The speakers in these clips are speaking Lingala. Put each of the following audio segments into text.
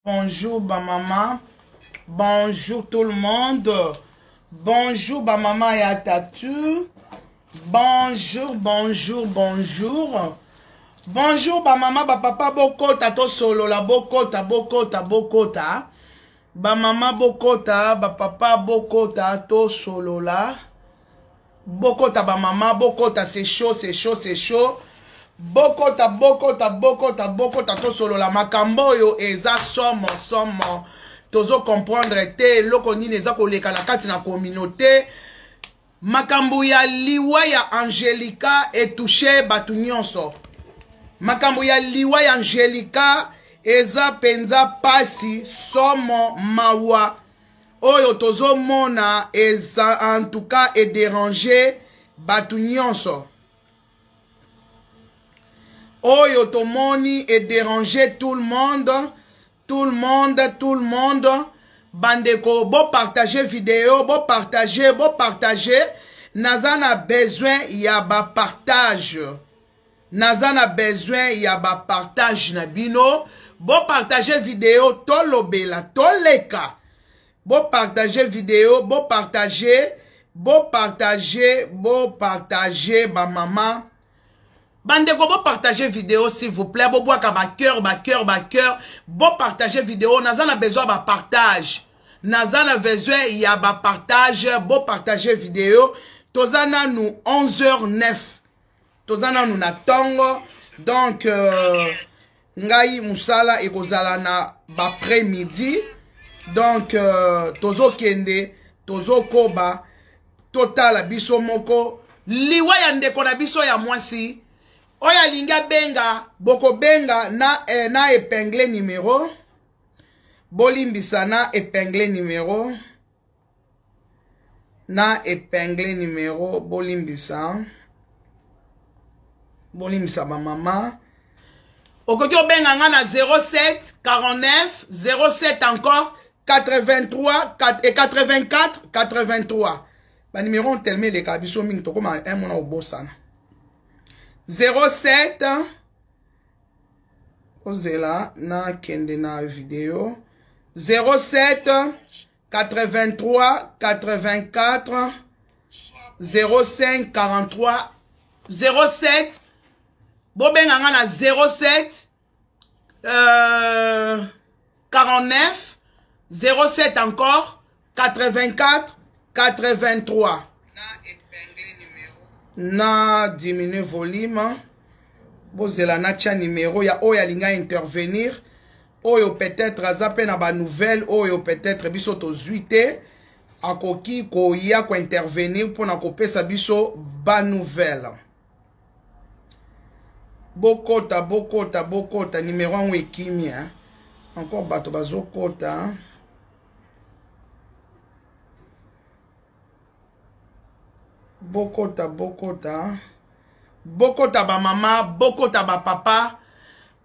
Bonjour ba maman. Bonjour tout le monde. Bonjour ba maman ya tatu. Bonjour, bonjour, bonjour. Bonjour ba maman, ba papa bokota to solola bokota bokota bokota. Ba maman bokota, ba papa bokota to solola. Bokota ba mama, bokota c'est chaud, c'est chaud, c'est chaud. Bokota, bokota, bokota, bokota tosolola makambo oyo eza somo somo. Tozo comprendre te eloko nini eza koleka na kati na communauté. Makambo ya liwa ya Angelica etouche bato nyonso. Makambo ya liwa ya Angelica eza penza pasi, somo, mawa. Oyo tozo mona eza en tout cas e deranger batu nyonso. Oyo tomoni e deranger tout le monde, tout le monde, tout le monde. Bandeko, bo partager vidéo, bo partager, bo partager. Naza na besoin ya ba partage. Naza na besoin ya ba partage na bino. Bo partager video tolobela toleka. Bo partager video, bo partager, bo partager, bo partager ba mama. Bandeko bo partager video s'il vous plaît, bo bwaka ba cœur, ba cœur, ba cœur. Bo partager video, naza na besoin ba partage. Naza na besoin ya ba partage, bo partager video. Toza nanu 11h09. Toza nanu na tongo donc euh, ngai musala ekozala na baprès midi donc euh, tozokende tozokoba totala biso moko liwa ya ndeko na biso ya mwasi oyo alingi abenga bokobenga na, eh, na epingle numero bolimbisa na epingle numero na epingle numero bolimbisa bolimbisa bamama okoki obenga nga na 07 49 07 encore 83 et 84 83 banimero telema eleka biso mingi tokoma un mona obosana 07 ozela nakende na video 07 83 84 05 43 07 bobenga nga na 07 euh, 49 07 encore 84 83 na diminue volume bozela natya numero ya oyo alinga intervenir oyo peut-être aza mpe na banouvelle oyo peut-être biso tozwi te akoki koya kointervenir mpo na kopesa biso banouvelle bokota bokota bokota numero yango ekimi encore bato bazokota bokota bokota bokota bamama bokota bapapa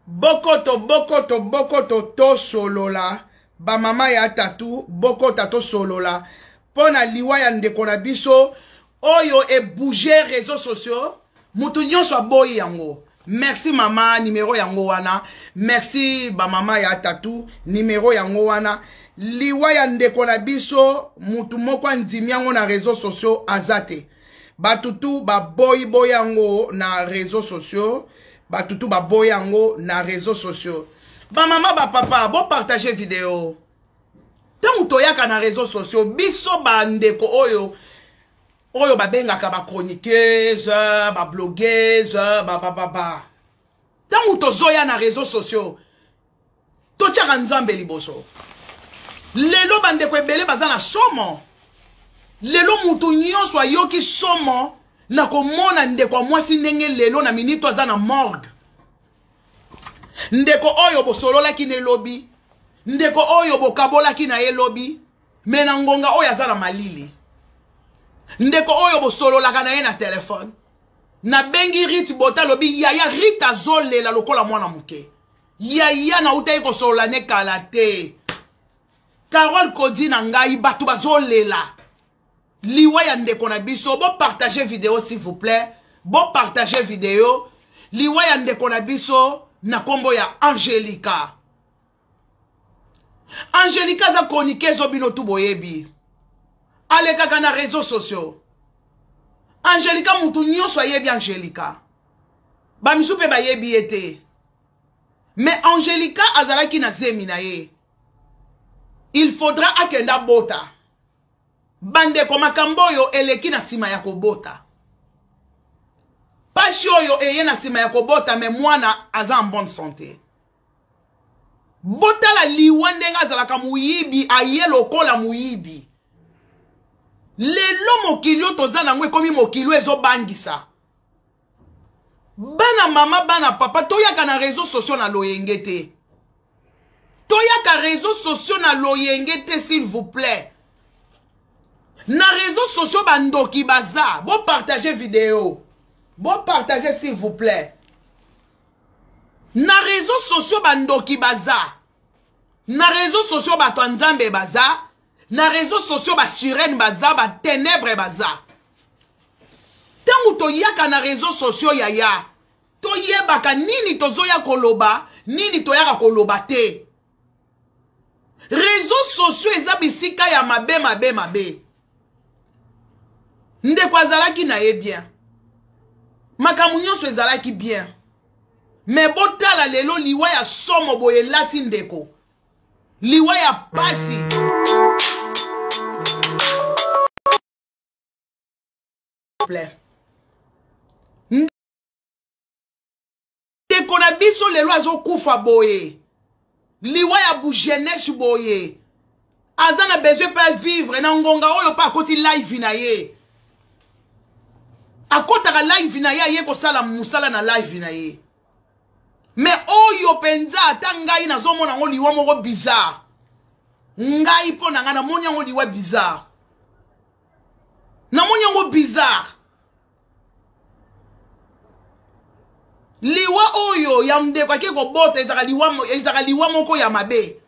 bokoto bokoto bokoto tosolola bamama ya tatu bokota tosolola mpo na liwa ya ndeko na biso oyo ebouge réseaux sociaux moto nyonso aboyi yango merci mama nimero yango wana merci bamama ya tatu nimero yango wana liwa ya ndeko na biso motu moko andimi yango na réseaux sociaux aza te bato tu baboyi boyi yango na réseaux sociaux bato tu baboyi yango na réseaux sociaux bamama bapapa bopartage video ntango toyaka na réseaux sociaux biso bandeko oyo oyo babengaka bachroniqueuse bablogueuse babababa ntango tozoya na réseaux sociaux totyaka nzambe liboso lelo bandeko ebele baza na somo lelo moto nyonso ayoki somo na komona ndeko ya mwasi ndenge lelo na minito aza na morgue ndeko oyo bosololaki na elobi ndeko oyo bokabolaki na ye lobi me na ngonga oyo aza na malili ndeko oyo bosololaka na ye na telefone nabengi rit bota alobi yaya rit azolela lokola mwana moke yaya nautaki kosolola ne kala te carole kodi na ngai bato bazolela liwa ya ndeko na biso bopartage video s'il vous plaît bopartage video liwa ya ndeko na biso na nkombo ya angelica. Angelica aza chroniqueuse oyo bino tu boyebi. Alekaka na réseaux sociaux. Angelica mutu nyonso ayebi Angelica. Ba misu pe bayebi ye te. Mais Angelica azalaki na zemi na ye. Il faudra akenda bota. Bandeko makambo oyo eleki na sima ya kobota. Pasi oyo eye na sima ya kobota mais mwana aza en bonne santé. Botala liwa ndenge azalaka moyibi aye lokola moyibi. Lelo mokili oyo toza nango ekomi mokili oyo ezobangisa. Bana mama bana papa toyaka na réseaux sociaux na loyenge te. Toyaka réseaux sociaux na loyenge te s'il vous plaît. Na réseaux sociaux bandoki baza, bo partager vidéo. Bo partager s'il vous plaît. Na réseaux sociaux bandoki baza. Na réseaux sociaux bato ya Nzambe baza. Na réseaux sociaux ba sirène baza, ba ténèbres baza. Tango toyaka na réseaux sociaux yaya, toyebaka nini tozoya koloba, nini toyaka koloba te. Réseaux sociaux eza bisika ya mabe mabe mabe. Ndeko azalaki na ye bien. Makambo nyonso ezalaki bien. Mais botala lelo liwa ya somo boye elati ndeko. Liwa ya pasi. Ndeko na biso lelo azokufa boye. Liwa ya bu jeunesse boye. Aza na besoin pe vivre na ngonga oyo pa akoti live na ye. Akotaka live na ye aye kosala musala na live na ye. Mais oyo penza ata ngai nazomona yango liwa moko bizarre. Ngai mpo na ngai namoni yango liwa bizarre. Namoni yango bizarre. Liwa oyo ya ndeko ake kobota ezalaka liwa, ezalaka liwa moko ya mabe.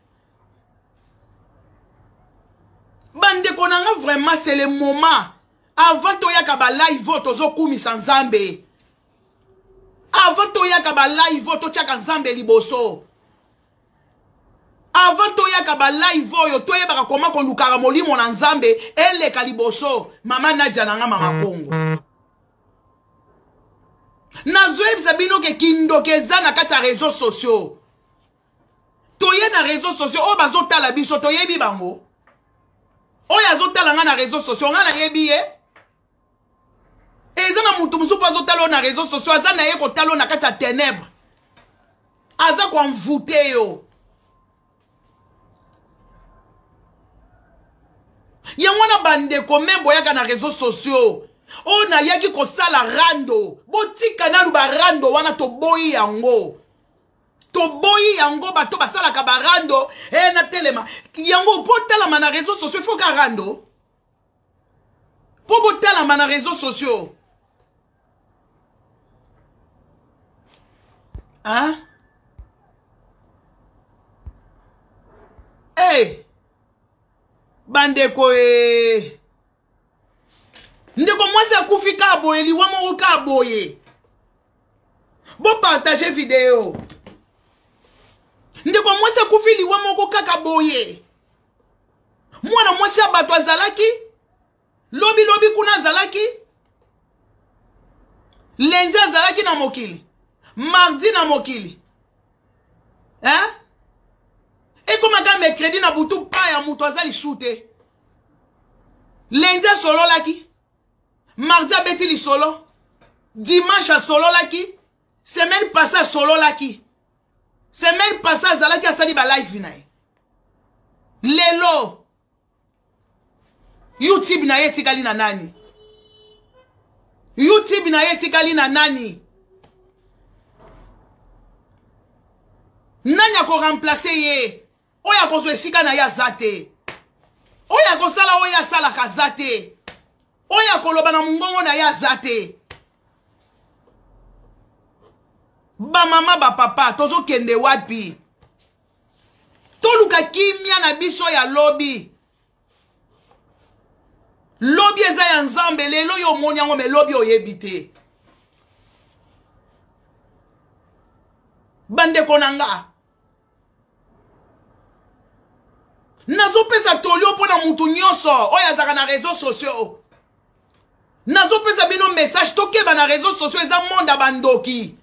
Bandeko na nga vraiment c'est le moment avant toyaka ba live oyo tozokumisa Nzambe. Avant toyaka ba live oyo totiaka Nzambe liboso. Avant toyaka ba live oyo toyebaka koma kolukaka molimo na Nzambe eleka liboso. Mama Nadia na nga mama Kongo. Nazoyebisa bino ke kindoki eza na kati ya réseaux sociaux. Toye na réseaux sociaux oyo bazotala biso toyebi bango. Oyo azotala nga na réseaux sociaux nga nayebi ye. Eza na mutu mosusu mpo azotala oyo na réseaux sociaux aza na ye kotala oyo na kati ya ténèbres. Aza koenvoûter yo. Yango wana bandeko me boyaka na réseaux sociaux oyo nayaki kosala rando, botika nanu ba rando wana toboyi yango. Toboyi yango bato basalaka ba rando, na telema. Yango po talama na réseaux sociaux, il faut ka rando. Po botalama na réseaux sociaux. Hein? Hey! Bandeko e. Ndeko mwasi akufi ka boye, liwa moko ka boye. Bo partager vidéo. Ndeko mwasi akufi liwa moko kaka boye. Mwana mwasi ya bato azalaki, lobi lobi kuna azalaki, lundi azalaki na mokili, mardi na mokili. Hein? Ekomaka mercredi na butu pa ya moto aza lisu te. Lundi asololaki, mardi abeti lisolo, dimanche asololaki, semaine passée asololaki. Semaine passée azalaki asali ba live na ye. Lelo YouTube na ye etikali na nani? YouTube na ye etikali na nani? Nani ako remplacer ye? Oyo akozwa esika na ye aza te. Oyo akosala oyo asalaka aza te. Oyo akoloba na mongongo na ye aza te. Ba mama ba papa tozokende wapi? Toluka kimia na biso ya lobi. Lobi eza ya Nzambe, lelo yo omoni yango me lobi oyebi te. Bandeko na nga. Nazopesa tolio mpo na mutu nyonso oyo azalaka na réseaux sociaux. Nazopesa bino message, tokeba na réseaux sociaux, eza monde ya bandoki.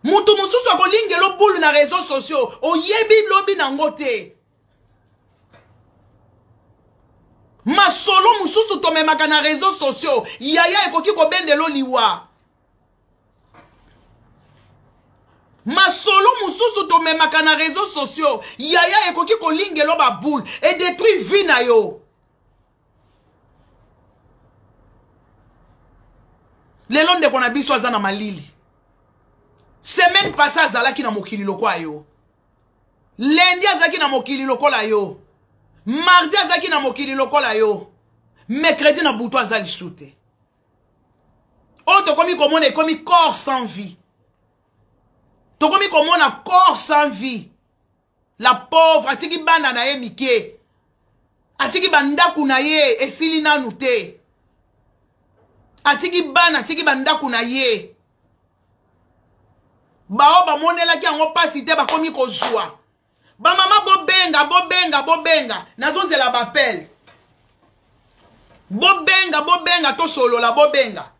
Mutu mosusu akolingela bulu na réseaux sociaux, oyebi lobi nango te. Masolo mosusu tomemaka na réseaux sociaux, yaya ekoki kobendelo liwa. Masolo mosusu tomemaka na réseaux sociaux, yaya ekoki kolingelo baboule e détruit vie na yo. Lelo ndeko na biso aza na malili. Semaine passée azalaki na mokili lokola yo. Lundi azalaki na mokili lokola yo. Mardi azalaki na mokili lokola yo. Mercredi na butu aza lisu te. Oyo tokomi komona ekomi corps sans vie. Tokomi komona corps sans vie. La pauvre atiki bana na ye mike. Atiki bandaku na ye esili nanu te. Atiki bana, atiki bandaku na ye. Bao bamonelaki yango pasi te, bakomi kozwa. Ba mama bobenga, bobenga, bobenga. Nazozela ba appel. Bobenga, bobenga, tosolola, bobenga.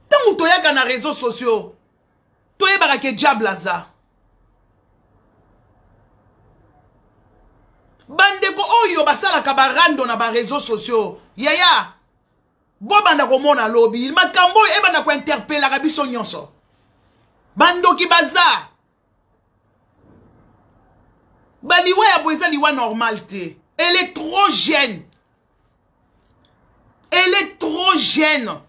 Tango toyaka na réseaux sociaux, toyebaka ke diable aza. Bandeko oyo basalaka ba rando na ba réseaux sociaux, yaya, bobanda komona lobi makambo oyo ebanda kointerpelaka biso nyonso. Bandoki baza. Baliwa ya boye eza liwa normal te. Elle est trop jeune. Elle est trop jeune.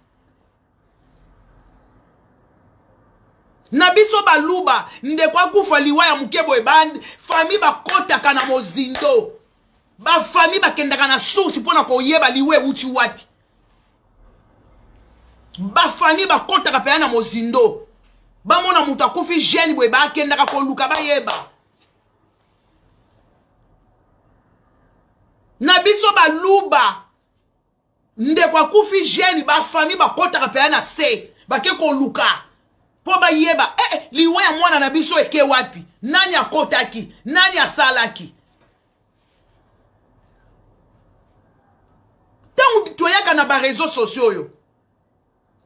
Na biso baluba ndeko akufa liwa ya moke boye, ba famille bakotaka na mozindo. Ba famille bakendaka na source mpona koyeba liwa ewuti wapi. Ba famille bakotaka mpenza na mozindo. Bamona moto akufi jeune boye, bakendaka koluka bayeba. Na biso baluba ndeko akufi jeune, ba famille bakotaka mpenza na se, bake koluka mpo bayeba, liwa ya mwana na biso eke wapi, nani akotaki, nani asalaki. Ntango toyaka na ba réseaux sociaux oyo,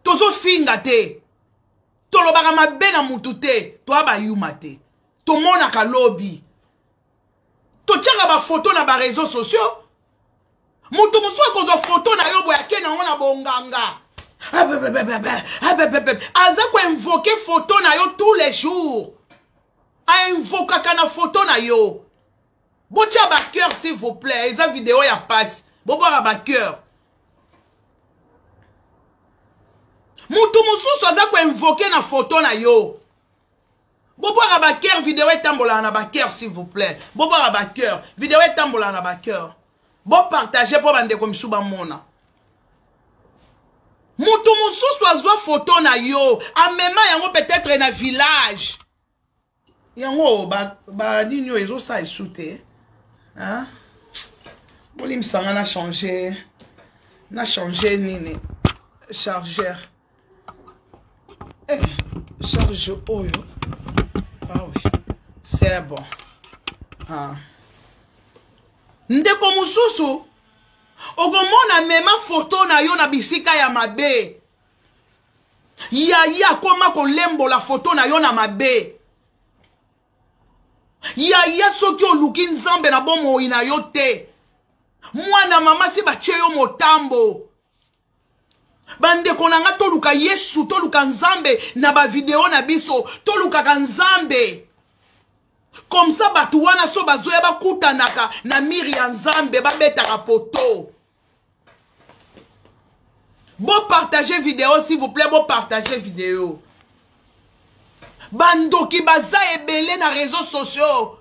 tozofinga te, tolobaka mabe na mutu te, toya bayuma te, tomonaka lobi, totiaka ba photo na ba réseaux sociaux. Mutu mosusu akozwa photo na yo boye, ake nango na bonganga. Aza koinvoke photo na yo tous les jours. Ainvokaka na photo na yo. Botia ba cœur s'il vous plaît. Eza vidéo ya passe. Bobwaka ba cœur. Mutu mosusu aza koinvoke na photo na yo. Bobwaka ba cœur, vidéo etambolaka na ba cœur s'il vous plaît. Bobwaka ba cœur, vidéo etambolaka na ba cœur. Bo partager po bandeko misu bamona. Mutu mosusu azwa photo na yo, amema yango peut-être na village. Yango ba nini oyo ezosala esu te. Hein? Bolimbisanga na changer. Na changer nini? Chargeur. Charge oyo. Ah oui. C'est bon. Ah. Ndeko mosusu okomona mema photo na yo na bisika ya mabe. Yaya koma kolembola photo na yo na mabe. Yaya soki oluki nzambe na bomoi na yo te. Mwana mama si batie yo motambo. Bandeko na nga toluka Yesu, toluka nzambe na ba video na biso, tolukaka nzambe. Comme ça bato wana so bazoya bakutanaka na miri ya nzambe, babetaka poto. Bo partager vidéo s'il vous plaît, bo partager vidéo. Bandoki baza ebele na réseaux sociaux.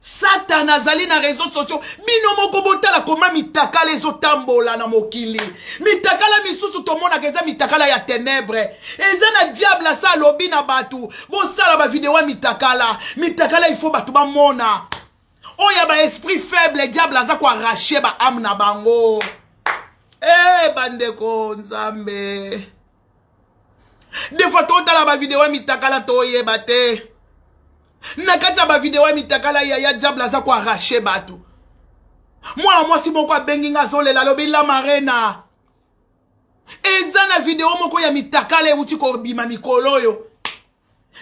Satan azali na réseaux sociaux. Bino moko botala koma mitakala ezotambola na mokili. Mitakala misusu tomonaka eza mitakala ya ténèbres. Eza na diable asa alobi na batu. Bosala ba vidéo ya mitakala. Mitakala il faut batu bamona. Oya ba esprit faible, diable aza ko arracher ba âme na bango. Bandeko nzambe. Des fois totala ba vidéo ya mitakala toyeba te. Na kati ya bavideo ya mitakala, yaya, diable aza koarrache bato. Mwana mwasi moko abengi nga, azolela, alobi: "La Marena, eza na video moko ya mitakala euti kobima mikolo oyo.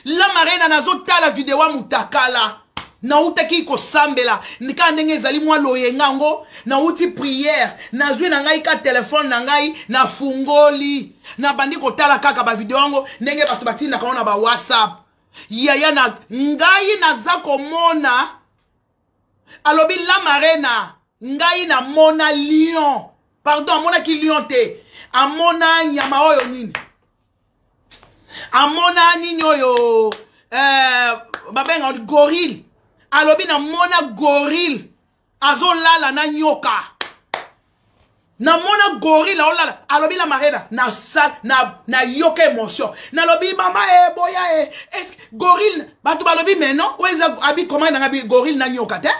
La Marena, nazotala video ya mutakala, nautaki kosambela kaka ndenge ezali mwa loyenga yango, nauti prière, nazwi na ngai ka telefone na ngai, nafungoli, nabandi kotala kaka bavideo yango ndenge bato batindaka ngo na bawhatsapp. Yaya na ngai, naza komona." Alobi: "La Marena, ngai namona lion, pardon, amonaki lion te, amona nyama oyo nini, amona nini oyo babenga gorille. Alobi: 'Namona gorille azolala na nyoka, namona gorille aolala.' Alobi: 'La Marena, nayoka na, na émotion, nalobi: 'Mama e, boya e, est gorille?' Bato balobi: 'Mais non, oyo eza abi koma nanga gorille na nyoka te,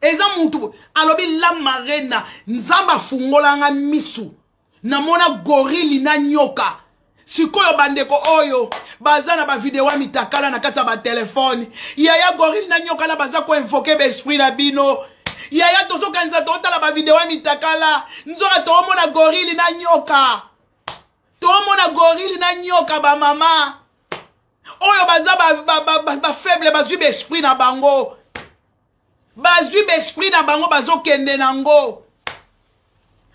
eza mutu.' Alobi: 'La Marena, Nzambe afungolanga misu, namona gorille na nyoka.' Sikoyo bandeko oyo baza na bavideo ya mitakala na kati ya batelefone, yaya, gorille na nyoka na baza koinvoquer baesprit na bino. Yaya, tozokanisa totala bavideo ya mitakala, nzoka toomona gorille na nyoka, toomona gorille na nyoka. Bamama oyo baza bafaible, ba, ba, ba bazwi baesprit na bango, bazwi baesprit na bango, bazokende nango,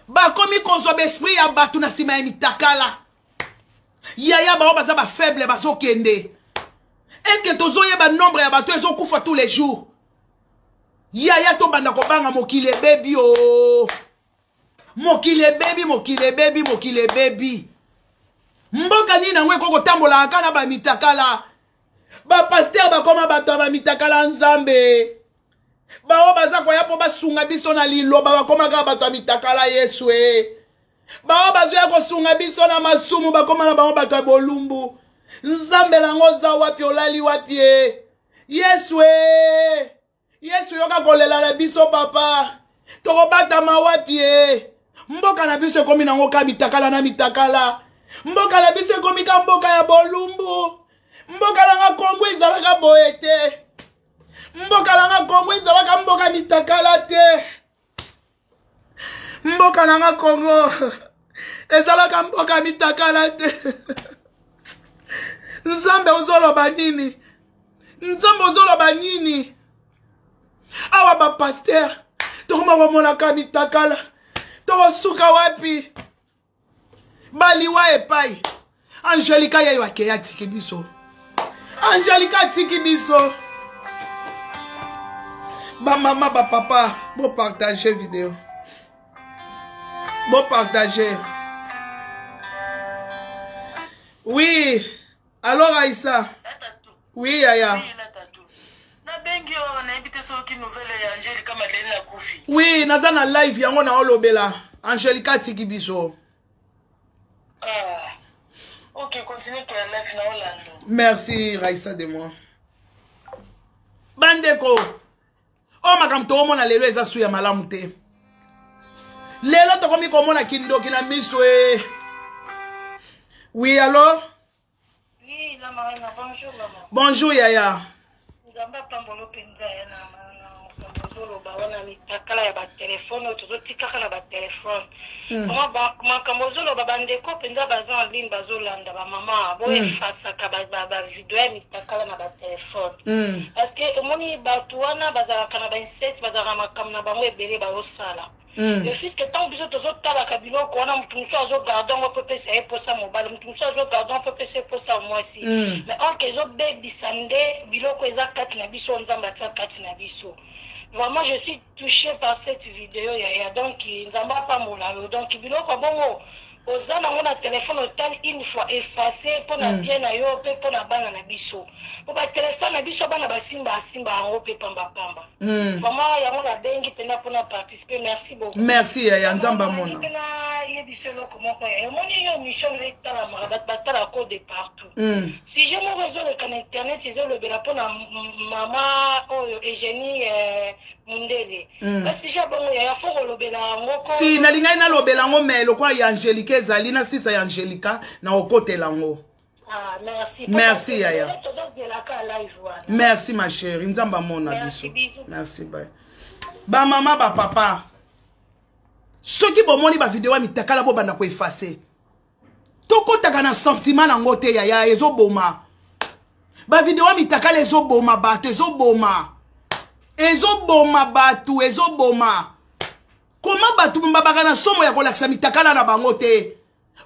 bakomi kozwa baesprit ya bato na nsima ya mitakala. Yaya, bango baza bafaible, bazokende. Est-ce tozoyeba nombre ya bato ezokufa tous les jours? Yaya, tobanda kobanga. Mokili ebebi o, mokili ebebi, mokili ebebi, mokili ebebi. Mboka nini yango ekoki kotambolaka kaka na bamitakala? Bapasteur bakoma bato ya bamitakala. Nzambe, bao baza koya mpo basunga biso na liloba bakoma kaka bato ya mitakala. Yesu e, bao bazoya kosunga biso na masumu bakoma na bango bato ya bolumbu. Nzambe nango oza wapi? Olali wapi e? Yesu e, Yesu, yoka kolela na biso. Papa, tokobatama wapi e? Mboka na biso ekomi nango ka mitakala na mitakala. Mboka na biso ekomi ka mboka ya bolumbu. Mboka nanga Kongo ezalaka boye te. Mboka nanga Kongo ezalaka mboka mitakala te. Mboka nanga Kongo ezalaka mboka mitakala te. Nzambe, ozoloba nini? Nzambe, ozoloba nini? Awa bapasteur tokoma komonaka mitakala, tokosuka wapi? Baliwa epai Angelika yeyo akei, atiki biso. Angelika atiki biso. Bamama, bapapa, bopartage video, bopartage. Oui, alors Aïssa, oui yaya. Nabengi oyo, nayebi te soki nouvelle ya Angelika Madeleine akufi. Oui, naza na live yango, na olobela Angelika atiki biso. Ah. Ok, continue ke live na olando. Merci Raissa de moi. Bandeko oyo, makambo tokomona lelo eza su ya malamu te. Lelo tokomi komona kindoki na miso e. Oui, alors. Oui, la Marina, bonjour maman. Bonjour yaya. Nzambe apambola mpenza ya na makambo ozoloba wana, mitakala ya batelefone oyo tozotikaka na batelefone. Vraiment, makambo ozoloba, bandeko mpenza baza en ligne, bazolanda, bamama, boefasaka bavideo ya mitakala na batelefone, parce que omoni bato wana bazalaka na bainceste, bazalaka na makambo na bango ebele bazosala. Puisque ntango biso tozotalaka biloko wana, motu mosusu azogarde yango mpo epesa ye posa mobali, motu mosusu azogarde yango mpo epesa ye posa mwasi, mais or que ezobebisa nde biloko eza kati na biso, Nzambe atia kati na biso. Vraiment, je suis touché par cette vidéo, yaya. Donc Nzambe apambola yo. Donc biloko bongo oza nango na telefone, otali une fois, efface, mpo na bien na yo mpe mpo na bana na biso, mpo batelefone na biso bana basimba asimba yango mpe pambapamba. Vraiment, yango nabengi mpena mpona participer. Merci beaucoup. Merci yaya, Nzambe amona. Mpe nayebiso eloko moko ya omoni yo, mission na etalamaka, bato batalaka de partout. Sujet moko ezoleka na internet, ezolobela mpona mama oyo Eugénie Mundele. Basujet bongo, yaya, faut kolobela yango. Si nalingai nalobela yango, mais lokwa ya Angelika ezali na sisa ya Angelika, na okotela yango. Ah, merci. Merci yaya. Tozozelaka live wana. Merci ma chérie, Nzambe amona Merci, biso. bisous. Merci bye. Ba mama ba papa. Soki bomoni ba video ya mitakala bobanda ko effacer. Tokotaka na sentiment nango te yaya ezoboma. Ba video ya mitakala ezoboma bato ezoboma. Ezoboma bato ezoboma. Koma bato babaka na somo ya kolakisa mitakala na bango te.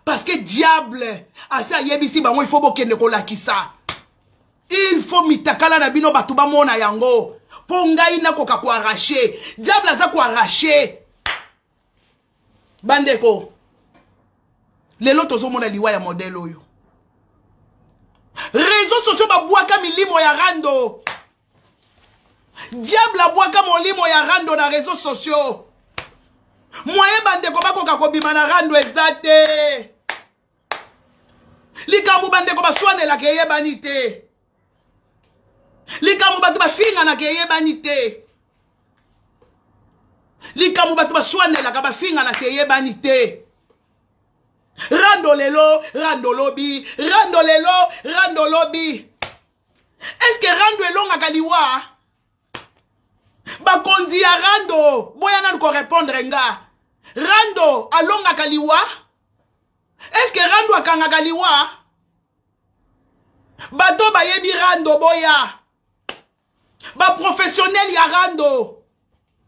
Parce que diable asi ayebisi bango il faut bokende kolakisa. Il faut mitakala na bino bato bamona yango. Po ngai nakoka ko arracher. Diable aza ko arracher. Bandeko. Lelo tozomona liwa ya modèle oyo. Réseaux sociaux babwaka milimo ya rando. Diable abwaka molimo ya rando na réseaux sociaux. Moyen bandeko bakoka kobima na rando eza te. Likambo bandeko baswanelaka eyebani te. Likambo bato bafinganaka eyebani te. Likambo bato baswanelaka bafinganaka eyebani te. Rando lelo, rando lobi, rando lelo, rando lobi. Est-ce que rando elongaka liwa? Bakonzi ya rando, boya nanu ko répondre nga. Rando alongaka liwa? Est-ce que rando akangaka liwa? Bato bayebi rando boya. Ba professionnel ya rando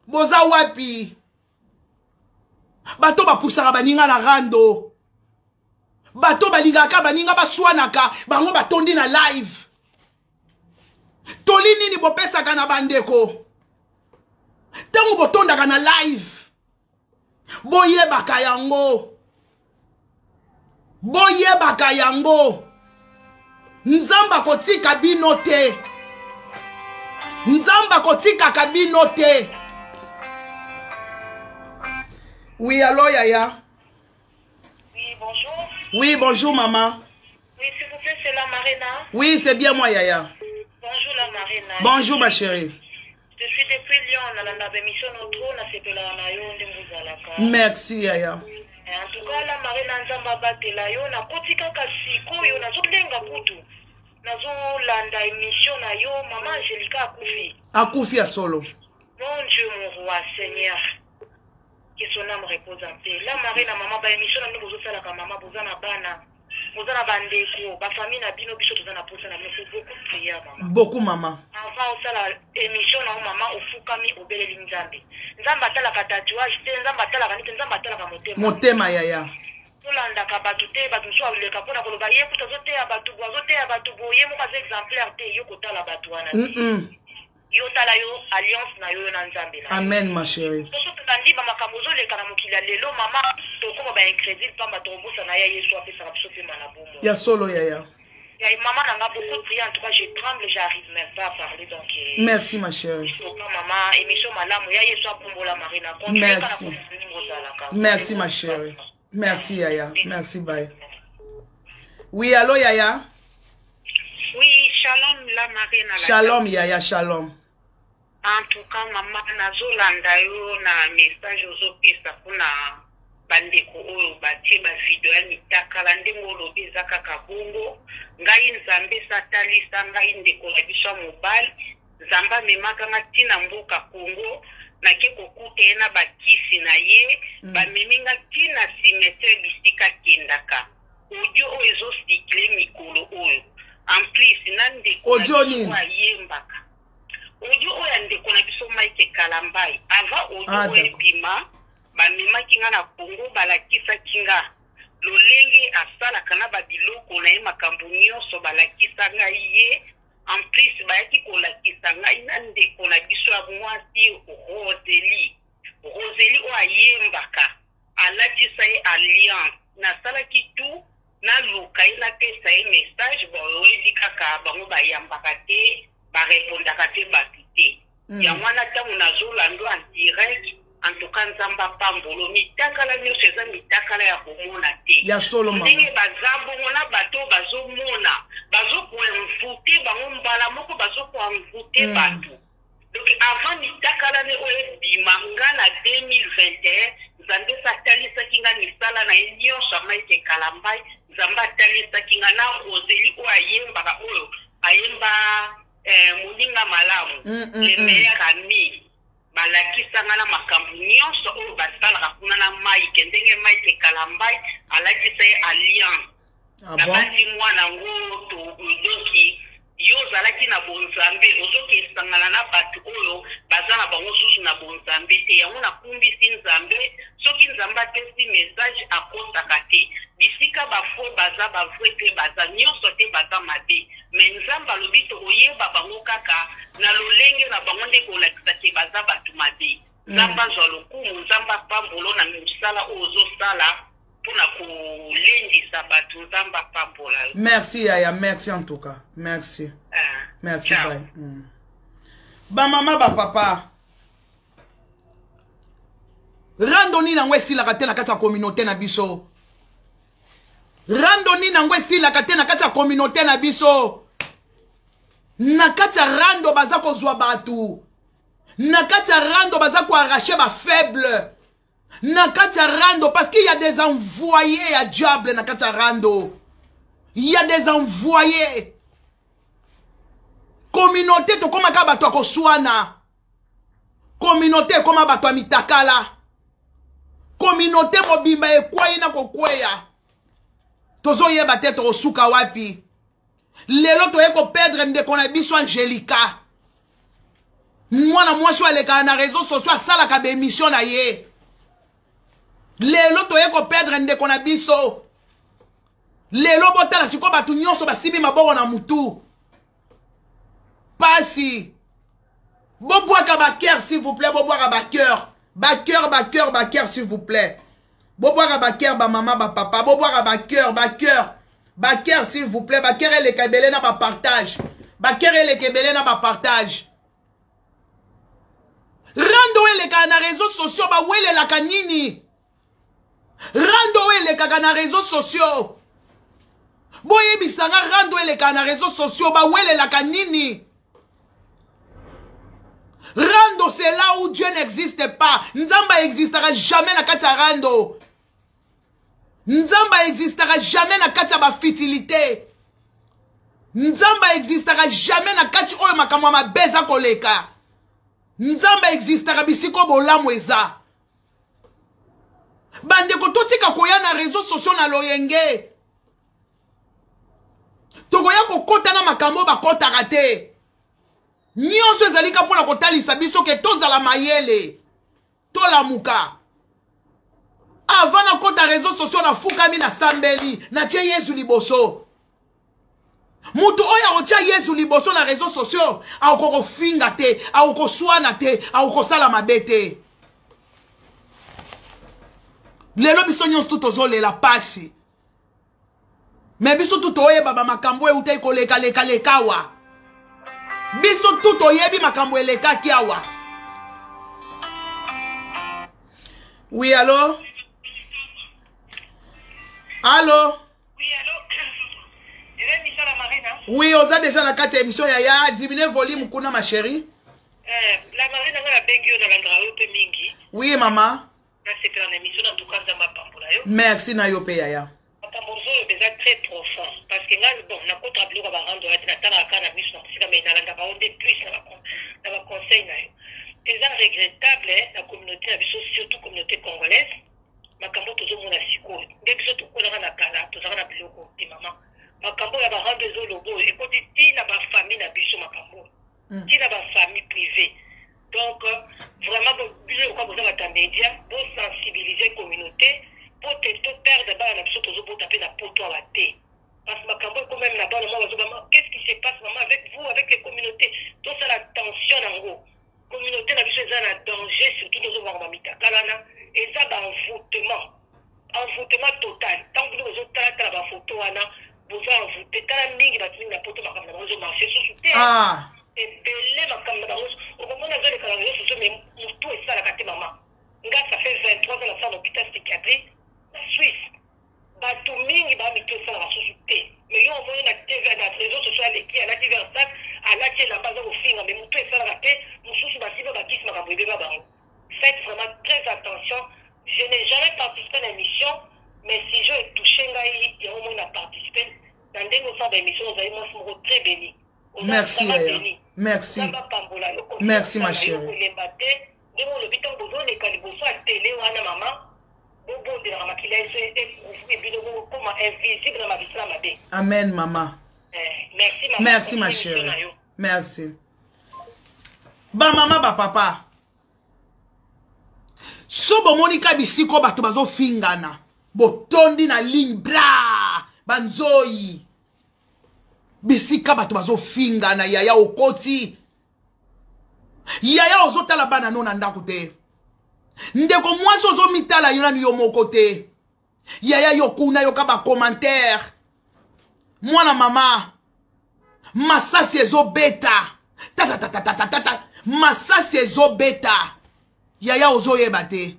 boza wapi? Bato bapusaka baninga na rando. Bato balingaka baninga baswanaka bango batondi na live. Toli nini bopesaka na bandeko? Tango botondaka na live, boyebaka yango. Boyebaka yango. Nzambe akotika bino te. Nzambe akotikaka bino te. Oui, allô yaya. Oui, bonjour. Oui, bonjour maman. Oui, s'il vous plaît, c'est la Marina. Oui, c'est bien moi yaya. Bonjour la Marina. Bonjour ma chérie. Je suis depuis Lyon, na la émission notre na sepela na yo ndenge ozalaka. Merci yaya. En tout cas la Marina Nzambe abatela yo na koti kaka sikoyo nazolenga kutu. Nazolanda émission na yo maman Angelica akufi. Akufi ya solo. Mon Dieu mon roi Seigneur. Que son âme repose en paix. La Marina maman ba émission na ndenge ozosalaka maman boza na bana. Boza na bandeko, ba famille na bino biso toza na posa na bino faut beaucoup de prière maman. Beaucoup maman. Avant osala émission na maman ofukami obeleli Nzambe. Nzambe atalaka tatouage te, Nzambe atalaka nini, Nzambe atalaka motema. Motema yaya. Tolandaka bato te, bato mosusu aleka mpona koloba ye kutu azoteya bato bo, azoteya bato bo, ye moko aza exemplaire te, yo kotala bato wana te. Yo tala yo alliance na yo na Nzambe na. Amen ma chérie. Soso tolandi ba makambo ozoleka na mokili ya lelo mama, tokoma ba incrédule pamba tokobosa na ya Yesu apesaka biso pema na bomo. Ya solo yaya. Ya maman nanga beaucoup de prières, en tout cas je tremble, j'arrive même pas à parler donc. Merci ma chérie. Maman, émission malamu ya Yesu apombola Marina. Merci. Merci ma chérie. Merci yaya. Merci bye. Oui, allô yaya. Oui, shalom la Marina. Shalom yaya, shalom. En tout cas maman nazolanda yo na message ozopesa mpona bandeko oyo batie ba video ya mitakala ndenge olobi eza kaka bongo. Ngai Nzambe satalisa ngai ndeko na biso ya mobali. Nzambe amemaka nga ntina mboka Congo nake kokuta ye na bakisi na ye. Bamemi nga ntina cimetière bisika kendaka. Audio oyo ezosikle mikolo oyo. En plus na ndeko audio nini ayembaka. Audio oyo ya ndeko na biso Mike Kalambai. Avant audio oyo ebima, bamemaki nga na Congo balakisaki nga lolenge asalaka na babiloko na ye makambo nyonso balakisa ngai ye. En plus bayaki kolakisa ngai na ndeko na biso ya mwasi Roseli. Roseli oyo ayembaka alatisa ye alliance. Nasalaki tout naluka ye napesa ye message, bon oyebi kaka bango bayambaka te, barepondaka te bato te. Yango wana ntango nazolanda en direct, en tout cas Nzambe apambolo mitakala nyonso eza mitakala ya komona te. Ya solo mama. Ndenge baza bongo na bato bazomona, bazokoenvoute bango mbala moko, bazokoenvoute bato. Donc avant mitakala ne oyo ebima nga na 2021, Nzambe satalisaki nga misala na ye nyonso ya Mike Kalambai. Nzambe atalisaki nga na Roseli oyo ayembaka, oyo ayemba eh, moninga malamu, le meilleur ami. Balakisa nga na makambo nyonso oyo basalaka kuna na Mike, ndenge Mike Kalambay alakisa ye alliance. Ah bon? Nabandi mwana ngo to donki yo ozalaki na bonzambe, ozokesangana na bato oyo baza na bango susu na bonzambe te. Yango nakumbisi Nzambe, soki Nzambe apesi message akosaka te. Bisika ba faux baza, ba vrai pe baza, nyonso te baza mabe, mais Nzambe alobi tokoyeba bango kaka na lolenge na bango nde kolakisa ke baza bato mabe. Nzambe azwa lokumu, Nzambe apambolo na mosala oyo ozosala mpona kolendisa bato. Nzambe apambola yo. Merci yaya, merci en tout cas, merci. Ah, merci. Ciao. Bye. Bamama, bapapa, rando nini yango esilaka te na kati ya communauté na biso? Rando nini yango esilaka te na kati ya communauté na biso? Na kati ya rando baza kozwa bato, na kati ya rando baza koarracher bafaible na kati ya rando, parce qu'il y a des envoyés ya diable na kati ya rando. Il y a des envoyés. Communauté tokomaka bato ya koswana, communauté ekoma bato ya mitakala, communauté mobimba ekwei na kokweya, tozoyeba te tokosuka wapi. Lelo toye koperdre ndeko na biso Angelika, mwana mwasi oyo alekaka na réseau sociaux, asalaka baémission na ye. Lelo toye koperdre ndeko na biso. Lelo botala sikoyo, bato nyonso basimbi maboko na mutu, pasi. Bobwaka bacœur, s'il vous plaît, bobwaka bacœur, bacœur, bacœur, bacœur, s'il vous plaît. Bobwaka bacœur, bamama, bapapa, bobwaka bacœur, bacœur, bacœur, s'il vous plaît. Bacœur eleka ebele na bapartage, bacœur eleka ebele na bapartage. Rando oyo elekaka na réseau sociaux, bawelelaka nini? Rando oyo elekaka na réseau sociaux, boyebisanga, rando elekaka na réseau sociaux, bawelelaka nini? Rando, c'est là où Dieu n'existe pas. Nzambe existera jamais na kati ya rando. Nzambe existera jamais na kati ya bafutilité. Nzambe existera jamais na kati oyo makambo ya mabe eza koleka. Nzambe existaka bisika bolamu eza. Bandeko, totika koya na réseau sociaux na loyenge. Tokoya kokɔta na makambo oyo bakɔtaka te. Nyonso ezali ka mpona kotalisa biso ke tozala mayele, tolamuka. Avant nakɔta réseau sociaux, nafukami, nasambeli, natie Yesu liboso. Moto oyo akotia Yesu liboso na réseau sociaux akoki kofinga te, akoki koswana te, akoki kosala mabe te. Lelo biso nyonso tu tozolela pasi, me biso tu toyeba bamakambo eutaki kolekalekaleka awa. Biso tu toyebi makambo elekaki awa. Oui, allo, allo. Oui, allô. Eza émission la Marine, hein? Oui, oza déjà na kati ya émission yaya. Diminue volume kuna, ma chérie. Eh, la Marine, nga nabengi yo, nalandaka yo mpe mingi. Oui mama. Nasepela na émission. En tout cas, Nzambe apambola yo. Merci na yo mpe yaya. Makambo ozoloba eza très profond, parce que ngai, bon, nakotaka biloko ya barando ati, natalaka kaka na miso na mosika, mais nalandaka yo nde plus na baconseil na yo. Eza regrettable na communauté na biso, surtout communauté congolaise, makambo tozomona sikoyo. Nde biso tokolaka na kala, tozalaka na biloko te. Mama, makambo ya barando ezoloba oyo ekoti ntina bafamille na biso, makambo oyo ntina bafamille privé. Donc vraiment, biso lokola boza bato ya média, bosensibiliser communauté po te toperdre bana na biso tozobota mpe na poto awa te, parce que makambo eko même na bana mwa bazoba: "Qu'est-ce qui se passe, maman, avec vous, avec les communautés?" Tosala attention nango, communauté na biso eza na danger, surtout tozobaka bamitakala wana, eza baenvoûtement, envoûtement total. Ntango bino bozotalatala bafoto wana, boza envoûté. Tala mingi, bato mingi na poto, makambo na bango ezomarcher susu te. Ebele makambo na bango, okomona azoleka na réseau sociaux, mais motu esalaka te. Mama, nga ça fait 23 ans nasala na hôpital psychiatrie na Suisse. Bato mingi baa mitu esalaka susu te, mais yo omoni na TV, na réseau sociaux, aleki alati Versace, alati elamba, aza kofinga, mais motu esalaka te. Mosusu basi mpe bakisi, makambo ebeba bango. Faites vraiment très attention. Je n'ai jamais participé à l'émission, mais si je touché ngai yango moi na participe na ndenge osala baémission. Ozali mwasi moko très béni. Merci yaya, merci. Merci, ma chérie. Kolemba te. Ndenge olobi, ntango bozoleka liboso ya tele wana, mama, bobondelaka makila eso ekouvrir bino, bokoma invisible na mabisala mabe. Amen, mama. Merci, mama. Merci, ma chérie, merci. Bamama, bapapa, so bomoni ka bisiko bato bazofingana, botondi na ligne bla banzoi, bisika bato bazofingana, yaya, okoti, yaya, ozotala bana no na ndako te. Ndeko mwasi, ozomitala yo nanu yo moko te. Yaya, yo kuna yoka bacommentaire. Mwana mama, masasi ezobeta tatatatatata, masasi ezobeta. Yaya, ozoyeba te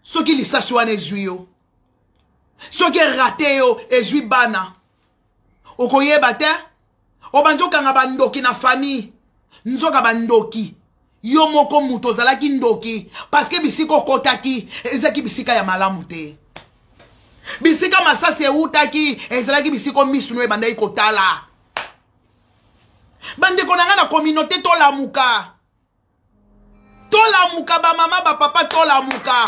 soki lisasi wana ezwi yo, soki erater yo, ezwi bana, okoyeba te. Obandi okanga bandoki na famille, nzoka bandoki yo moko moto ozalaki ndoki, parce que bisika okotaki ezalaki bisika ya malamu te. Bisika masasi eutaki ezalaki bisika misu no ebandaki kotala. Bandeko na ngai na communauté, tolamuka, tolamuka. Bamama, bapapa, tolamuka.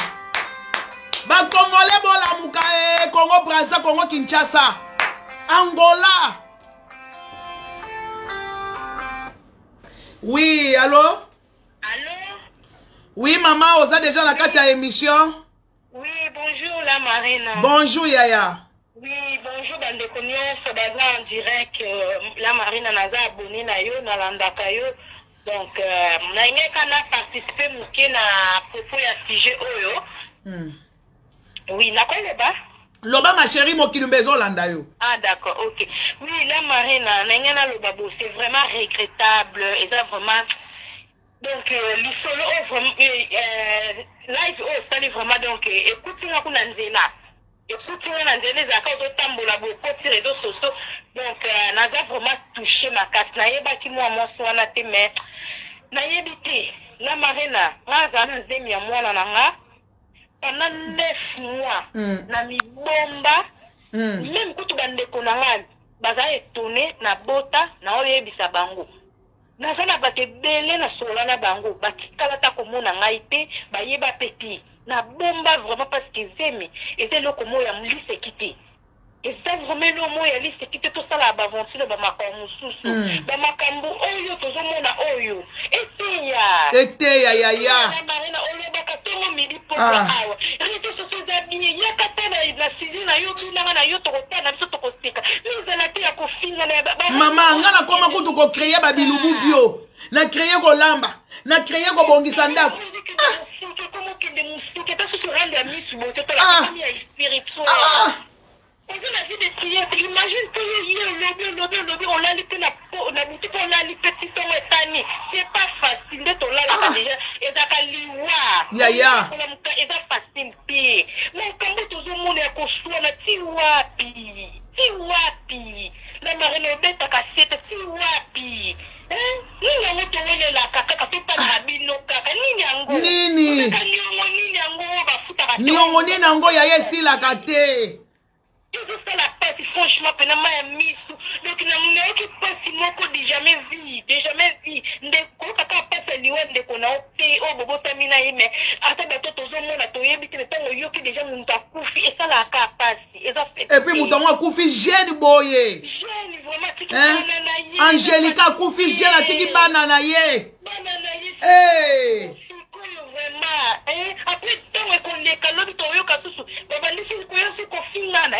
Bakongole, bolamuka. E Congo Braza, Congo Kinshasa, Angola. Oui, allo? Allo? Oui mama, oza déjà na kati ya émission. Oui, bonjour la Marina. Bonjour yaya. Oui, bonjour bandeko nyonso baza en direct. La Marina, naza abonné na yo, nalandaka yo. Donc nalingaka na participer moke na propos ya sujet oyo. Oui, nakoloba. Loba, ma chérie, mokili mbe ezolanda yo. Ah d'accord, ok. Oui, la Marina, ndenge naloba bo, c'est vraiment regrettable. Eza vraiment donc lisolo oyo vraiment, live oyo osali vraiment, donc ekuti nga kuna nzela, ekuti nga na nzela. Ezalaka ozotambola bokoti réseaux sociaux, donc naza vraiment touché makasi. Nayebaki mwa mwasi wana te, mais nayebi te. La Marina, nga azala na zemi ya mwana na nga pendant 9 mois na mibomba. Même kutu bandeko na nga baza étonné na bota na oyebisa bango. Naza na bato ebele na sola na bango, batikala ta komona ngai te, bayeba mpe te. Nabomba vraiment parce que zemi eza eloko moko ya liseki te, eza vraiment eloko moko ya liseki te. Tosala baaventure, bamakambo mosusu, bamakambo oyo tozomona oyo eteya. Eteya yaya. Marina, olobaka ntongo, midi, pokwa. Awa réseaux sociaux eza bien, yaka te na sujet na yo, binanga na yo, tokotala na biso, tokoseka, mais ezala te ya kofinga na Mama, nga nakoma kutu kocréer babilubu bio, na créer kolamba, na créer kobongisa ndako. Mosika, komokende mosika, ta susu rando ya misu boye, totala ya spirituel. Oza na vie de prière te. Imagine te, ye ye olobi, olobi, olobi, olali mpe na butu, mpe olali mpe ti ntongo etani. C'est pas facile. Nde tolalaka déjà, ezalaka liwa. Yaya. Eza facile te. Makambo tozomona ya koswana, ti wapi, ti wapi? Na Marene, obetaka sete, ti wapi? Nini yango towelelaka kaka, totalaka bino kaka? Nini yango? Nini? Niongo nini yango oyo bafutaka? Niongo nini yango yaya esilaka te? Ezosala mpasi franchement, mpena mai ya misu. Donc nayoki mpasi moko de jamais vu, de jamais vu. Ndeko, kaka mpasi ya liwa ndeko na yo te oyo bobotami na ye, mais ata bato tozomona, toyebi te. Mais ntango oyoki déjà moto akufi, esalaka mpasi, eza Et puis moto yango akufi jeune boye. Jeune vraiment, atiki bana na ye. Angélika akufi jeune, atiki bana na ye. Bana na ye. Sikoyo vraiment, après ntango ekoleka, lobi toyoka susu babandisi koya so kofingana.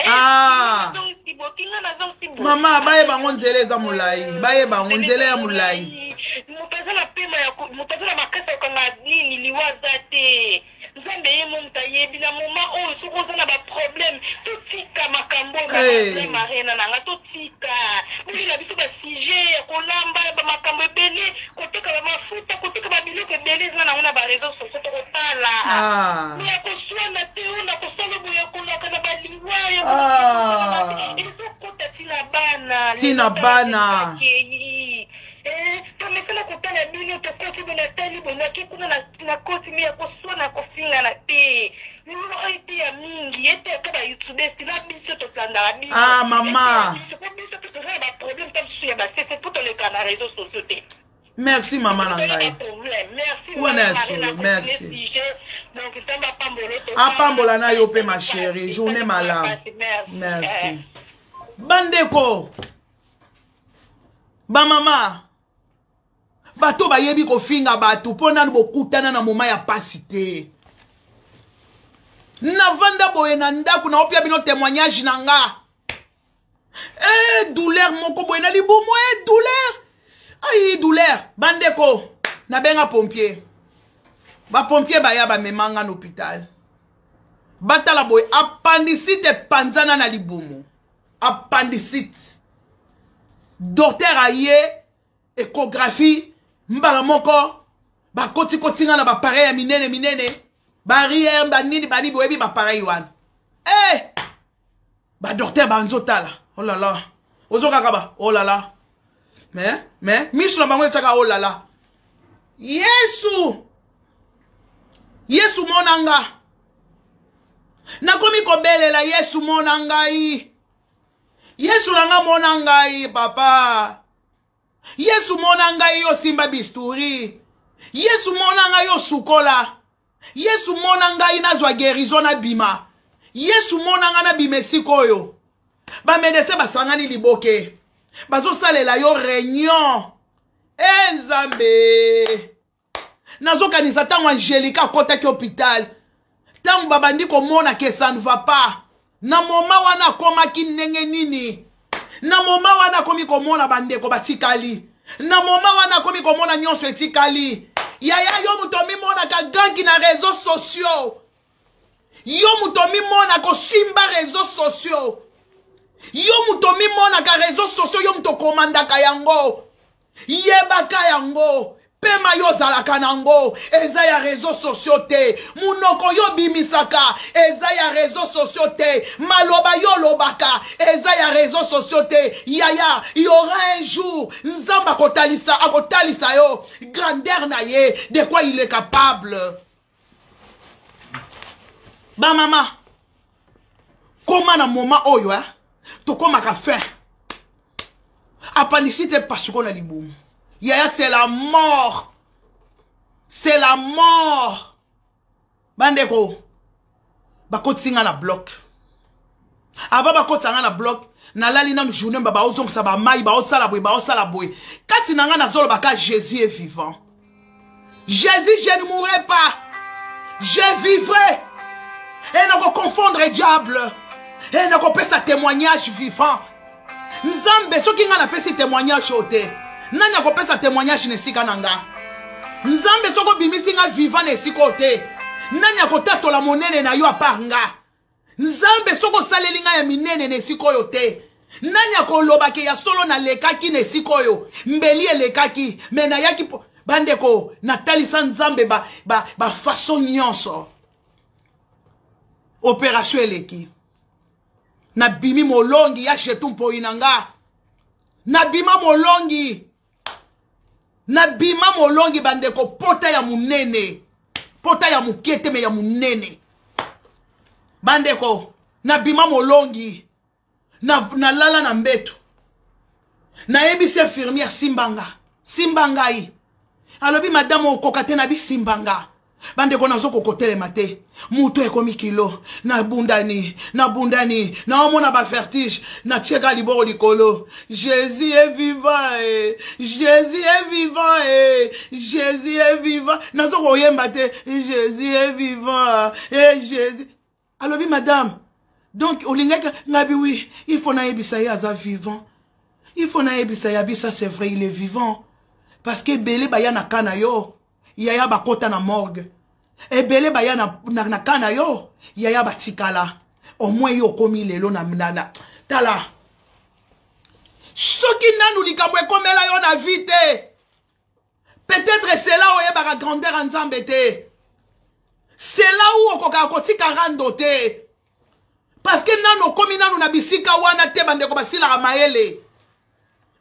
Mama, bayeba yango, nzela eza molai, bayeba yango, nzela ya molai. Moto aza na pema ya moto aza na makasi ya kokanga nini, liwa aza te. Nzambe ye mo moto ayebi na moment oyo. Soki oza na baproblème, totika makambo oyo. Marena na nga, totika bolela biso basujet ya kolamba, bamakambo ebele, koteka bamafuta, koteka babiloko ebele eza nango na baréseaux sociaux, tokotala. Mais ya koswana te, oyo na kosala boye, ya kolaka na baliwa, ezokota ntina bana. Ntina bana. Tomesana kotala bino, tokoti bo na tali. Nasali boye, nake kuna, nakoti mi ya koswana, kofingana te. Numéro oyo eteya mingi, eteyaka ba youtubes na biso, totlandaka biso. Ah, mama. Biso po biso mpe toza na baproblème ta mosusu ya basese mpo toleka na réseau sociaux te. Merci mama na ngai. Wana ya solo, merci. Apambola na yo mpe, ma chérie. Journée malamu, merci. Bandeko, bamama, bato bayebi kofinga bato mpo nanu bokutana na moma ya pasi te. Navanda boye na ndako, naopia bino témoignage na nga. E douleur moko boye na libumu, e douleur, ai douleur. Bandeko, nabenga pompier. Bapompier baya, bamemanga na hôpital. Batala boye, appendicite epanzana na libumu, appendicite. Docteur aye, échographie mbala moko, bakotikoti nga na bapareil ya minene minene, bariere, banini banini, boyebi bapareil wana. E badocteur banzotala, oh là là, ozokaka ba oh là là, mais miso na bango etiaka oh là là. Yesu, Yesu, mona nga. Nakomi kobelela Yesu, mona ngai. Yesu na nga, mona ngai. Papa Yesu, mona ngai. Yo simba bistouri. Yesu, mona ngai. Yo sukola. Yesu, mona ngai, nazwa guérison, nabima. Yesu, mona ngai, nabima esika oyo. Bamédecin basangani liboke, bazosalela yo réunion. E Nzambe, nazokanisa ntango Angélika akɔtaki hôpital, ntango babandi komona ke ça ne va pas. Na moma wana akomaki ndenge nini? Na moma wana akomi komona bandeko batikali. Na moma wana akomi komona nyonso etikali. Yaya, yo moto omimonaka gangi na réseaux sociaux, yo moto omimonaka osimba réseaux sociaux, yo moto omimonaka réseaux sociaux, yo moto okomandaka yango, yebaka yango, pema yo ozalaka nango eza ya réseaux sociaux te. Munoko yo obimisaka eza ya réseaux sociaux te. Maloba yo olobaka eza ya réseaux sociaux te. Yaya, y aura un jour Nzambe akotalisa, akotalisa yo grandeur na ye, de quoi il est capable. Bamama, koma na moma oyo, eh? Tokomaka fin, appendicite epasuko na libumu. Yaya, c'est la mort, c'est la mort. Bandeko, bakotisi nga na bloc. Avant bakotisa nga na bloc, nalali nanu journée mba, baozongisa bamai, baosala boye, baosala boye. Kati na nga nazolobaka: Jésus est vivant, Jésus, je ne mourrai pas, je vivrai e nakoconfondre diable e nakopesa témoignage vivant. Nzambe, soki ngai napesi témoignage oyo te, nani akopesa témoignage na esika na nga? Nzambe, soki obimisi nga vivant na esika oyo te, nani akotatola monene na yo à part nga? Nzambe, soki osaleli ngai ya minene na esika oyo te, nani akolobake ya solo nalekaki na esika oyo? Mbeli elekaki me nayaki. Bandeko, natalisa Nzambe bafaçon ba, ba nyonso. Opération eleki, nabimi molongi ya jetu mpoi na nga. Nabima molongi, nabima molongi. Bandeko, pota ya monene, pota ya moke te, me ya monene. Bandeko, nabima molongi. Nalala na, na mbeto, nayebisi infirmière: simba nga, simba ngai. Alobi: madame, okoka te. Nabi: simba nga. Bandeko, nazokokotelema te, moto ekomi kilo. Nabundani, nabundani, naomona bavertige. Natieka liboko likolo: Jésus est vivant, eh. Jésus est vivant, eh. Jésus est vivant. Nazokoyemba te: Jésus est vivant, eh, Jésus. Alobi: madame, donc olingaki ngabi? Oui, il faut nayebisa ye aza vivant, il faut nayebisa ye. Abisa: c'est vrai, il est vivant, parce que ebele baya na ka na yo, yaya, bakota na morgue. Ebele baya na ka na yo, yaya, batikala. Au moins yo okomi lelo na tala. Soki nanu likambo ekomela yo na vie te, peut-être c'est là oyebaka grandeur ya Nzambe te. C'est là où okokaka kotika rando te, parce que nanu okomi nanu na bisika wana te. Bandeko, basilaka mayele.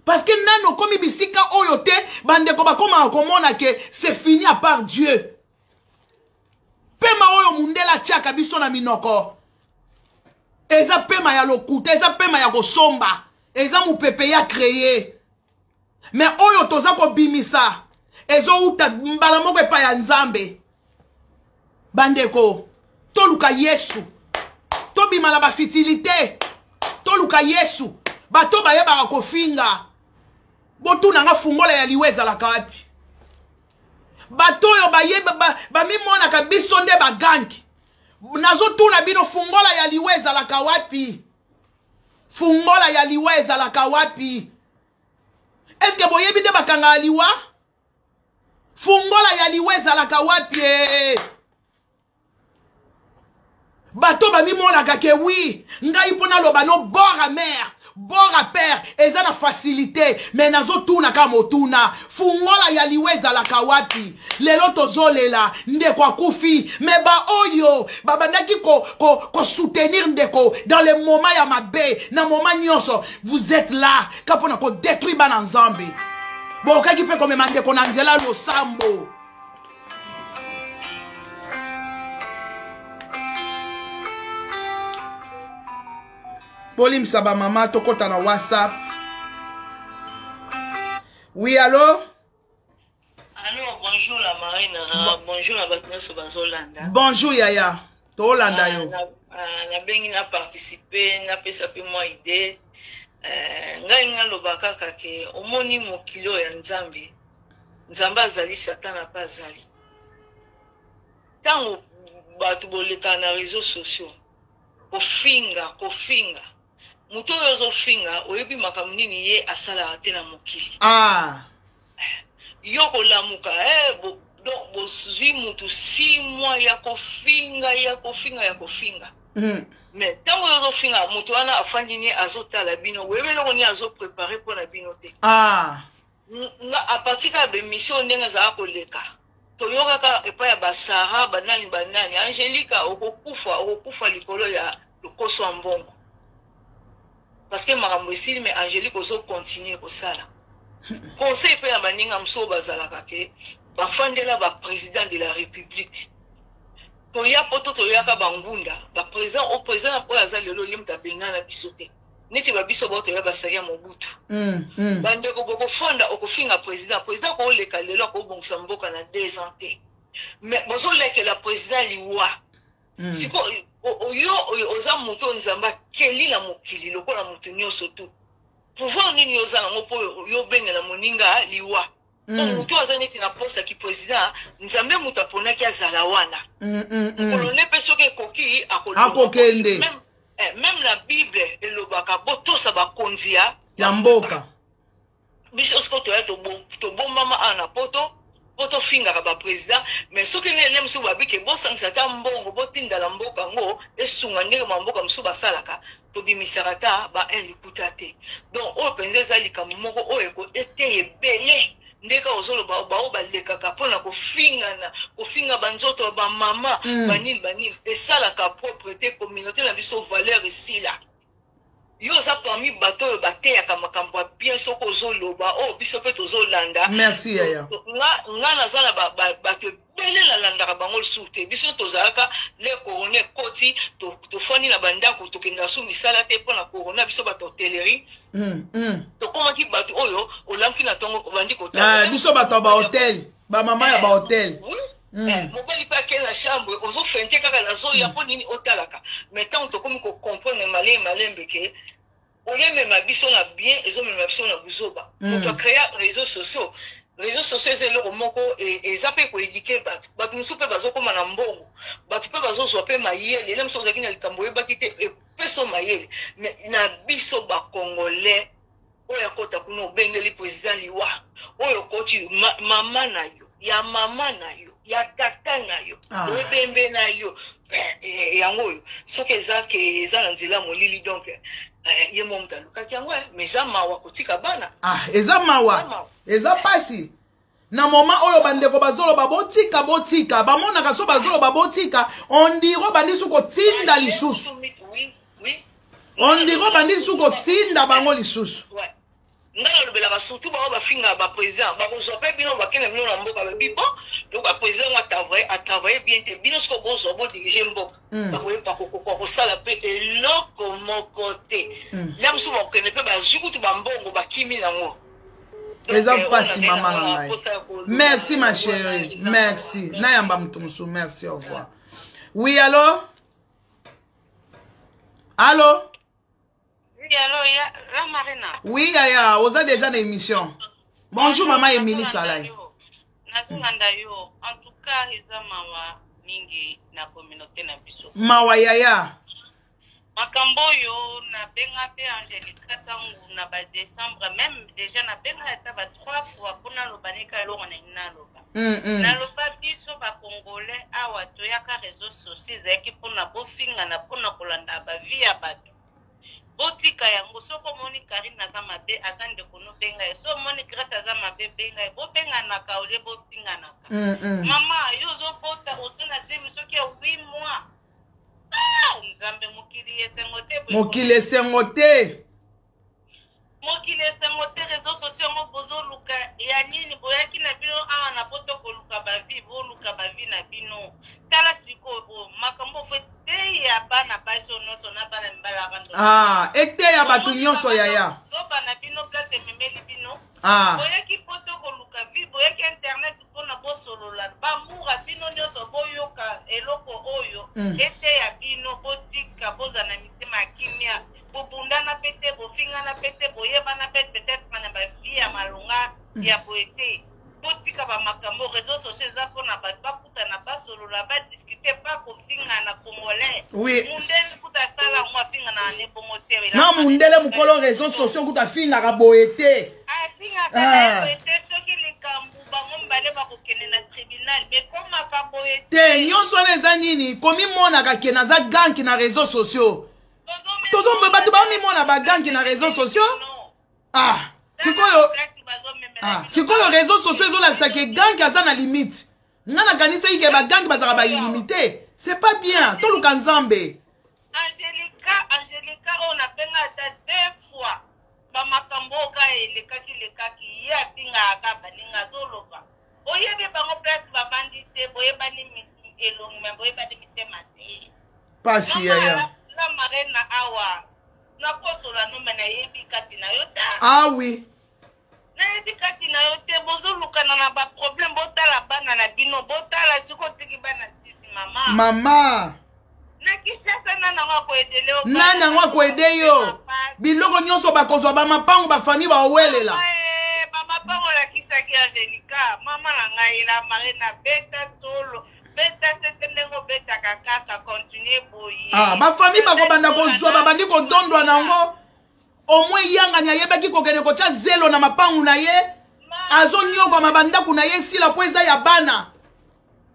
Parce que nanu okomi bisika oyo te, bandeko bakomaka komona ke c'est fini à part Dieu. Pema oyo mundele atiaka biso na minoko eza pema ya lokuta, eza pema ya kosomba, eza mupepe ya créer. Mais oyo toza kobimisa ezowuta mbala moko epai ya Nzambe. Bandeko, toluka Yesu, tobima na bafitilite, toluka Yesu. Bato bayebaka kofinga, botuna nga fungola ya liwa ezalaka wapi? Bato oyo bamimonaka biso nde bagangi, nazotuna bino fungola ya liwa ezalaka wapi? Fungola ya liwa ezalaka wapi? Eske boyebi nde bakangaka liwa? Fungola ya liwa ezalaka wapi? Bato bamimonaka ke wi, ngai mpo naloba no bord à mer, bord à père, eza na facilité, mais nazotuna kaka motuna, fungola ya liwa ezalaka wapi? Lelo tozolela ndeko akufi, mais ba oyo babandaki ko, ko, ko soutenir ndeko dans le moment ya mabe, na moment nyonso, vous êtes là ka mpona ko détruire bana Nzambe. Bokaki mpe komema ndeko na nzela losambo. Bolimisa ba mama, tokota na WhatsApp. Oui, allo? Allo, bonjour la marraine. Ah, bonjour na bato nyonso bazolanda. Bonjour yaya, tolanda yo. Nabengi na participer, napesa mpe mwa idée. Ngai naloba kaka ke omoni mokili oyo ya Nzambe, Nzambe azali, Satana mpe azali. Ntango bato bolekaka na réseaux sociaux, kofinga, kofinga, moto oyo ozofinga oyebi makambo nini ye asalaka te na mokili. Yo kolamuka, donc bozwi mutu 6 mois ya kofinga, ya kofinga, ya kofinga. Mais ntango oyo ozofinga moto wana afandi nie azotala bino, oyebi eloko nini azoprépare mpo na bino te. Nga à partir kaka ba émission ndenge ezalaka koleka, toyokaka epai ya basara banani banani, Angélika okokufa, okokufa likolo ya lokoso ya mbongo, parce que makambo esili, mais Angélique ozocontinue kosala. Conseil mpe na baninga mosusu oyo bazalaka ke bafandela baprésident de la République, toya poto toyaka bangunda baprésident, o président oyo aza lelo ye moto abengana biso te, neti babiso bao toya basali ya Mobutu. Bandeko, bokofanda okofinga président, président kooleka lelo akobongisa mboka na 2 ans te, mais bozolekela président liwa. Siko yo oza moto oyo Nzambe akeli na mokili lokola moto nyonso tu, pouvoir nini yo oza nango mpo yo obengela moninga liwa? Moto aza neti na poste ya président, Nzambe moto aponaki azala wana. Mokolo ne mpe soki ekoki akokende. Même na Bible elobaka botosa bakonzi ya ya mboka. Biso siko toya tobombama awa na poto mpo tofingaka baprésident, mais soki nele mosusu babike bosangisa ata mbongo botindala mboka yango esunga ndenge bamboka mosusu basalaka, tobimisaka ata ba un likuta te. Donc oyo mpenza eza likambo moko oyo eteya ebele, ndenge ozoloba bao balekaka mpona kofingana, kofinga banzoto ya bamama, banini banini, esalaka propre te. Communauté na biso valeur esila. Yo oza parmi bato oyo bateyaka makambo ya bien, soki ozoloba oyo biso mpe tozolanda. Merci yaya. Nga naza na bato ebele nalandaka bango lisusu te. Biso tozalaka le corona ekoti, tofandi na bandako, tokendaka su misala te mpo na corona. Biso bato hotellerie, tokomaki bato oyo olamuki na ntongo obandi kotala. Biso bato ya bahotel, bamama ya bahotel. Mobali mpe akei na chambre, ozofente kaka nazoya mpo nini otalaka. Mais ntango tokomi kocomprendre malembe malembe ke oyemema biso na bien, ezomema biso na buzoba. Moto acréa réseaux sociaux, réseaux sociaux eza eloko moko eza mpe koéduquer bato. Bato mosusu mpe bazokóma na mbongo, bato mpe bazozwa mpe mayele. Ele mosusu ozalaki na likambo oyebaki te, epeso mayele. Mais na biso bacongolais oyo akota kuna obengeli président liwa, oyo okoti mama na yo, ya mama na yo, ya tata na yo, ebembe na yo, yango oyo soki eza ke eza na nzela molili. Donc ye mo moto alukaki yango, mais eza mawa kotika bana. Ah, eza mawa, eza pasi na moma oyo bandeko bazoloba botika, botika, bamonaka so bazoloba botika, ondiro bandi su kotinda lisusu, ondiro bandi su kotinda bango lisusu. Ngai nalobelaka surtout baoyo bafingaka ba president, bakozwa pe bino bakende bino na mboka, balobi bon lokola president yango atravaille atravaille bien te, bino sikoyo bozwa bo diriger mboka. Bakoyeba bakokoka kosala pe eloko moko te. Ya mosusu bakokende pe bazwi kutu ba mbongo bakimi nango. Eza mpasi mama na ngai. Merci ma chérie, merci. Nayamba moto mosusu, merci, au revoir. Oui, allo? Allo? Oui, allo, ya, la Marina. Oui, yaya, oza déjà na émission. Bonjour, maman Émilie Salai. Nazolanda yo. En tout cas, eza mawa mingi na communauté na biso. Mawa yaya. Makambo oyo nabenga mpe Angelica ntango na ba décembre même déjà nabenga ata ba trois fois mpo naloba neka eloko na naloba. Naloba biso ba congolais awa toyaka réseaux sociaux ezalaki mpona bofingana mpona kolanda ba vie ya bato. Botika yango soki omoni Carine aza mabe aza ndeko no benga ye soki omoni Grace aza mabe benga ye bobenganaka olie bofinganaka. Mama yo ozobota oza na zemi soki ya 8 mois. Ah, Nzambe mokili esengo te. Mokili esengo te. Mokili esengo te réseaux sociaux yango bozoluka ya nini boyaki na bino awa na poto koluka ba vie boluka ba vie na bino tala sikoyo oyo makambo ofo eteya bana basi oyo nyonso na bana mibali aba ah eteya bato nyonso yaya zoba na bino place ememeli bino ah boyaki poto koluka vie boyaki internet mpona bosolola bamura bino nyonso boyoka eloko oyo eteya bino botika bozala na mitema ya kimia bobundana pe te bofingana pe te boyebana pe peut-être na ba vie ya malonga ya boye te botika ba makambo réseaux sociaux eza mpona bato bakutana basolola badiscute pa kofingana congolais oui. Mundele kuta asala yango afingana ne bongo te na mundele mokolo réseaux sociaux kuta afingaka boye te afingaka na boye te soki likambo bango mibale bakokende na tribunal mais komaka boye te nyonso wana eza nini komimonaka ke naza ganki na réseaux sociaux tozomba bato bamimona baganki na réseaux sociaux ah sikoyo ah, sikoyo réseaux sociaux ezolakisa ke ganki aza na limite nga nakanisaki ke baganki bazalaka baillimité c'est pas bien toluka nzambe Angelica Angelica oyo nabenga ata deux fois bamakambo oyo kaka elekaki lekaki ye afingaka kaka baninga azoloba oyebi bango place bavandi te boyebani elongi me boyebani mitema te pasi yaya la marraine na awa nakosola no me nayebi kati na yo ta ah oui nayebi kati na yo te bozolukana na baproblème botala bana na bino botala sikoyo otiki bana sisi mama mama na Kinshasa nani yango akoedele yo nani yango akoede yo biloko nyonso bakozwa bamapango bafamille baowelela bamapango olakisaki Angelica mama na ngai la marina beta tolo beta sete ndenge obetaka kaka continue boye ah, bafamille bakobanda kozwa babandi kodondwa na yango omwe yangani ayebaki kokende kotya zelo na mapangu na ye azonyokwama bandako na ye esila mpo eza ya bana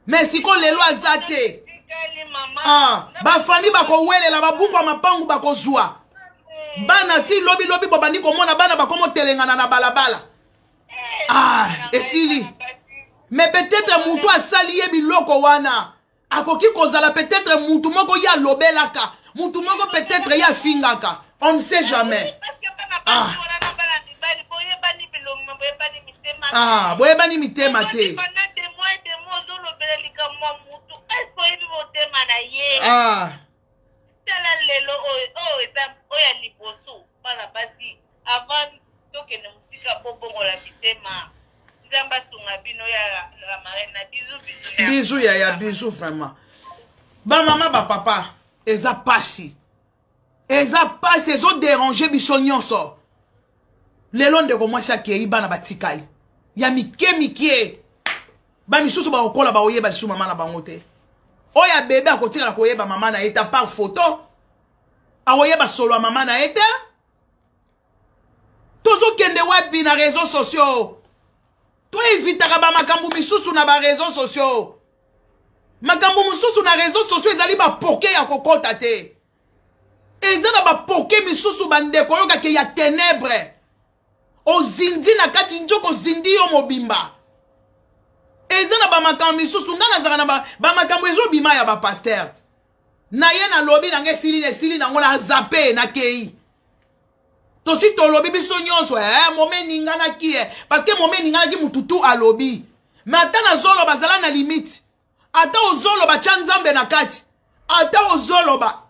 me siko lelo aza te ah, bafamille bakowelela babuku ya mapangu bakozwa bana ti lobilobi bobandi komona bana bakomotelengana na balabala ah, esili mais peut-être motu asali ye biloko wana akoki kozala peut-être mutu moko ye alobelaka mutu moko peut-être ye afingaka on ne sait jamais ah. Ah, boyebani mitema te ah. Tala lelo oyo oyo eza oyo ya liboso bana basi avant tokende mosika bobongola mitema nzambe asunga bino ya la marraine na bisous bisous bisous yaya bisous vraiment bamama bapapa eza pasi eza pasi ezoderange biso nyonso lelo ndeko mwasi akei bana batikali ya mike mike bamisusu bakokola bakoyeba lisusu mama na bango te oyo ya bebe akotikala koyeba mama na ye te par photo akoyeba solo ya mama na ye te tozokende wapi na réseaux sociaux toevitaka bamakambo misusu na bareseau sociaux makambo mosusu na réseau sociaux ezali bapoke ya kokɔta te eza na bapoke misusu bandeko oyokake ya tenebre ozindi na kati nzoka ozindi yo mobimba eza na bamakambo misusu ngai nazalaka na bamakambo ezobima ya bapaster na ye nalobi na ngai esili na esili nango na zape nakei. Tosi tolobi biso nyonso eh, mome eninganaki eh. Parce que mome eninganaki mutu tu alobi. Mais ata nazoloba zala na limite. Ata ozoloba tya Nzambe na kati. Ata ozoloba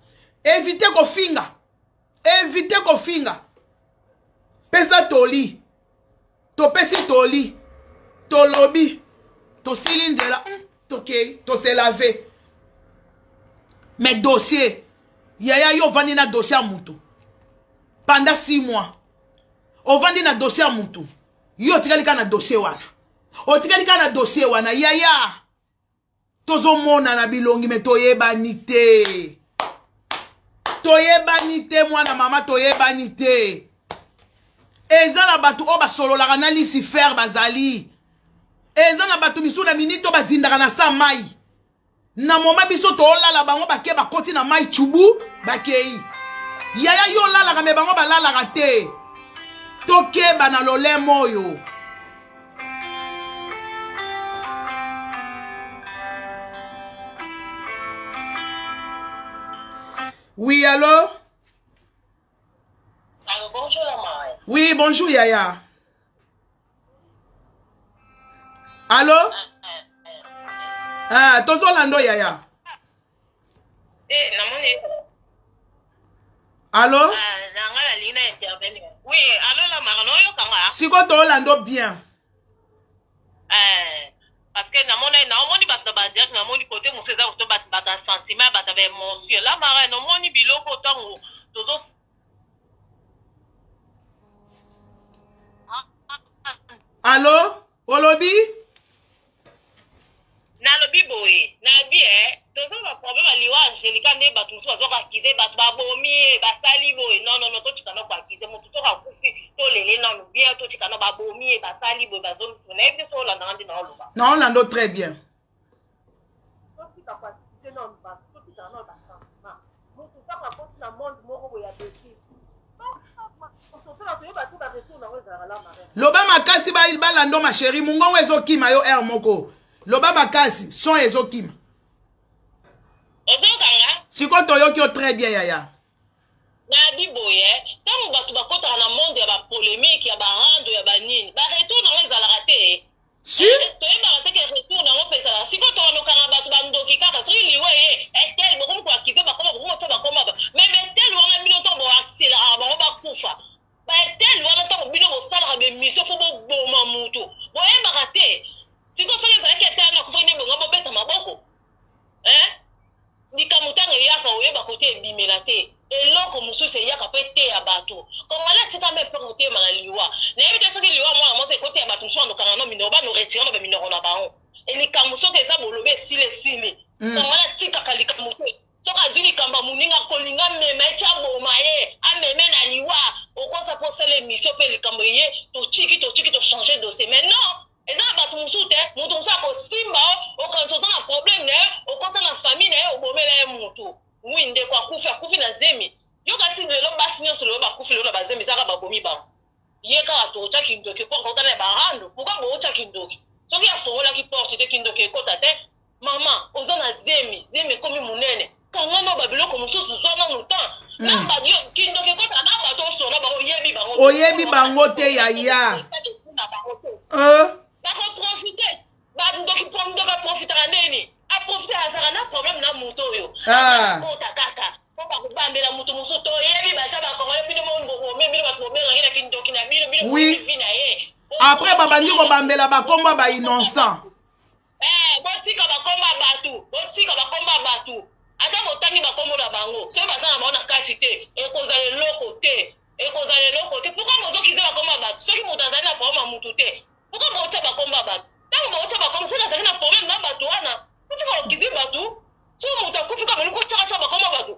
évite kofinga. Évite kofinga. Pesa toli. Topesi toli. Tolobi. Tosili nzela. Tokei, tose lave. Mais dossier yaya yo ovandi na dossier ya mutu pendant 6 mois. Ovandi na dossier ya mutu. Yo otikali kaka na dossier wana. Otikali kaka na dossier wana yaya. Tozomona na bilongi me toyebani te. Toyebani te mwana mama toyebani te. Eza na bato oyo basololaka na Lucifer bazali. Eza na bato misusu na minute oyo bazindaka na sa mai. Na moma biso tolala bango bake bakoti na mai chubu bakei. Yaya yo olalaka me bango balalaka te. Tokeba na lolemo oyo. Oui, allô? Allô, bonjour la mère. Oui, bonjour Yaya. Allô? Ah, tozolando Yaya. Eh, namoni. Allô? Ah, nanga nalingi na intervenir. Oui, allô la mère, noyokanga. Siko tolando bien. Eh, parce que namoni naomoni bato na badirect namoni côté mosusu eza koto bato bato ya sentiment bato ya baémotion la mara namoni biloko ntango tozo Allô? Olobi? Nalobi boye nabi eh, toza ba problème ya liwa Angelica nde bato mosusu bazoka akize bato babomi ye basali boye. Non, non, non, totika no koakize motu soki akufi tolele nanu bien totika no babomi ye basali boye bazongisi nayebi te so olandanga nde naoloba. Naolando très bien. Totika koakize nanu bato totika nano basentiment motu ntango akoti na monde moko boye ya betise. Loba makasi balando ma chérie mungongo ezokima yo air moko. Loba makasi son ezokima. Ozokanga? Sikoyo toyoki yo très bien yaya. Nabi boye ntango bato bakotaka na monde ya bapolémique ya barando ya banini baretour nango ezalaka te. Si? Toyebaka te ke retour nango mpe ezalaka. Sikoyo tokanokanga bato bandoki kaka soki liwa ye etel bokomi koakize bakoma bokomi otya bakoma ba mais betel wana bino ntango boakselaka bango bakufa baetel wana ntango bino bosalaka bemission mpo boboma mutu boyebaka te. Sikoyo soki ezalaki etel wana akufaki nde bongo bobeta maboko likambo ntango eyaka oyeba kote ebimela te eloko mosusu eyaka mpe te ya bato kongala atika me mpe koteyema na liwa nayebi te soki liwa mwana mwasi ekoteya bato mosusu bandokanga no minoko bano retire no baminoko na bango likambo soki eza bolobi esili esili. Kongala atikaka likambo te soki azwi likambo ya moninga kolinga mema eti aboma ye ameme na liwa okosa mpo osala émission mpe likambo eye totiki totiki tochange dossier. Mais non, eza na bato mosusu te moto mosusu akosimba o okanisa oza na problème na ye okota na famille na ye obomela ye motu. Wi ndeko akufi akufi na zemi yo kasi lelo basi nyonso lelo bakufi lelo na bazemi ezaka babomi bango ye kaka totya kindoki mpo akota na barando. Pourquoi bootya kindoki soki afongolaki porte te kindoki ekota te? Mama oza na zemi zemi ekomi monene kanga na babiloko mosusu zwa nanu temps na kindoki ekota na bato osona bango oyebi bango. Oyebi bango te yaya. Bakoprofite bandoki ndoki aprofitaka ndeni aprofite azalaka na problème na moto oyo akota kaka mpo bakobambela moto mosusu toyebi baja bakongole bino bome bino bato bobengaki na kindoki na bino bino Oui. vi na ye. Après babandi kobambela bakombo ba innocent. Botika bakombo ya bato botika bakombo ya bato ata botangi bakombo na bango soki baza na bango na kati te ekozala eloko te ekozala eloko te. Pourquoi bozokize bakombo ya bato soki moto azali na problème ya mutu te? Pourquoi botya bakombo ya bato ntango botya bakombo soki azali na problème na bato wana? Botika kokize bato soki moto akufi kaka bolingi kotyakatya bakombo ya bato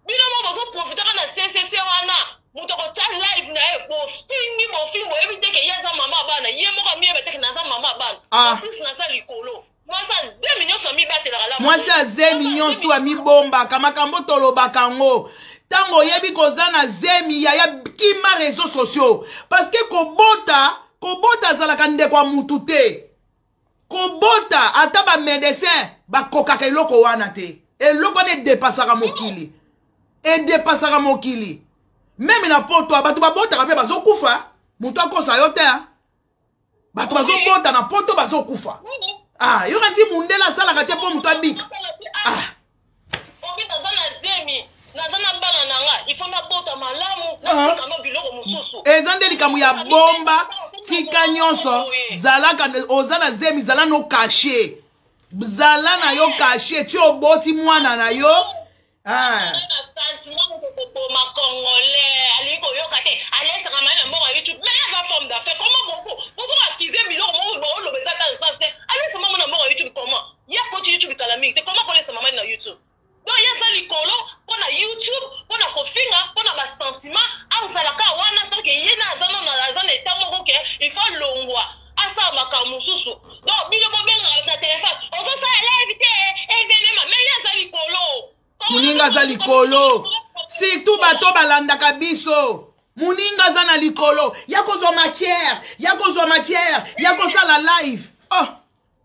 bino mo bozoprofitaka na ccc wana moto akotya live na ye bofingi bofingi boyebi te ke ye aza mama ya bana ye moko amiyeba te ke naza mama ya bana. En plus naza likolo mwasi azemi nyonso amibatelaka la. Mwasi azemi nyonso tu amibombaka makambo tolobaka yango ntango oyebi koza na zemi yaya kima réseaux sociaux parce que kobota kobota azalaka ndeko ya mutu te kobota ata bamédecin bakokaka eloko wana te eloko wana edepasaka mokili edepasaka mokili. Meme na poto bato babotaka mpe bazokufa. Moto akosa yo te. Bato bazobota na poto bazokufa. Ah, yo kanti mundele asalaka te mpo moto abika. Ah. Obi naza na zemi, naza na bana na nga, il faut nabota malamu, natika no biloko mosusu. Eza nde likambo ya bomba, tika nyonso, zalaka oza na zemi, zala no cache. Zala na yo cache, ti oboti mwana na yo. Ah. Sentiment koboma congolais alingi koyoka te alesaka mai na mbongo ya youtube mais aza forme d'affaire comment boko bozo accuser biloko moko booloba eza ata sens te alesa mama na mbongo ya youtube comment ye akoti youtube kala mingi te comment kolesa mama na youtube donc ye aza likolo mpo na youtube mpo na kofinga mpo na basentiment azalaka wana tant que ye na aza nano aza na etat moko ke il faut alongwa asala makambo mosusu donc bino bobengaka na telefone ozosala live te evenema mais ye aza likolo. Moninga aza likolo surtout bato balandaka biso. Moninga aza na likolo ya kozwa matière, ya kozwa matière, ya kosala live. Oh,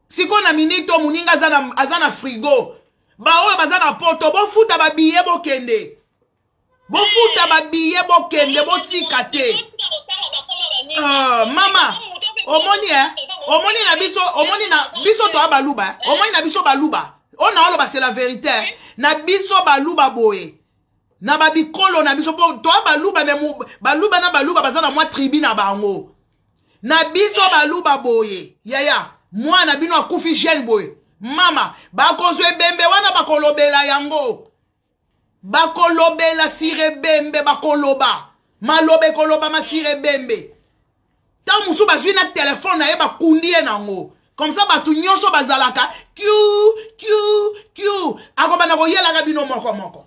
sikoyo na minute oyo moninga aza na frigo. Baoyo baza na poto bofuta babiye bokende. Bofuta babiye bokende botika te. Mama, omoni eh? Omoni na biso, omoni na biso toa baluba, eh? Omoni na biso baluba. Ona oloba c'est la vérité. Na biso baluba boye. Na babikolo na biso po toa baluba mais baluba na baluba baza na mwa tribu na bango. Na biso baluba boye. Yaya, mwana bino akufi jeune boye. Mama, bakozwa ebembe wana bakolobela yango. Bakolobela sirebembe bakoloba. Maloba ekoloba masirebembe. Tango mosusu bazwi na telefone na ye bakundi ye nango. Comme ça bato nyonso bazalaka q q q akobanda koyelaka bino moko moko.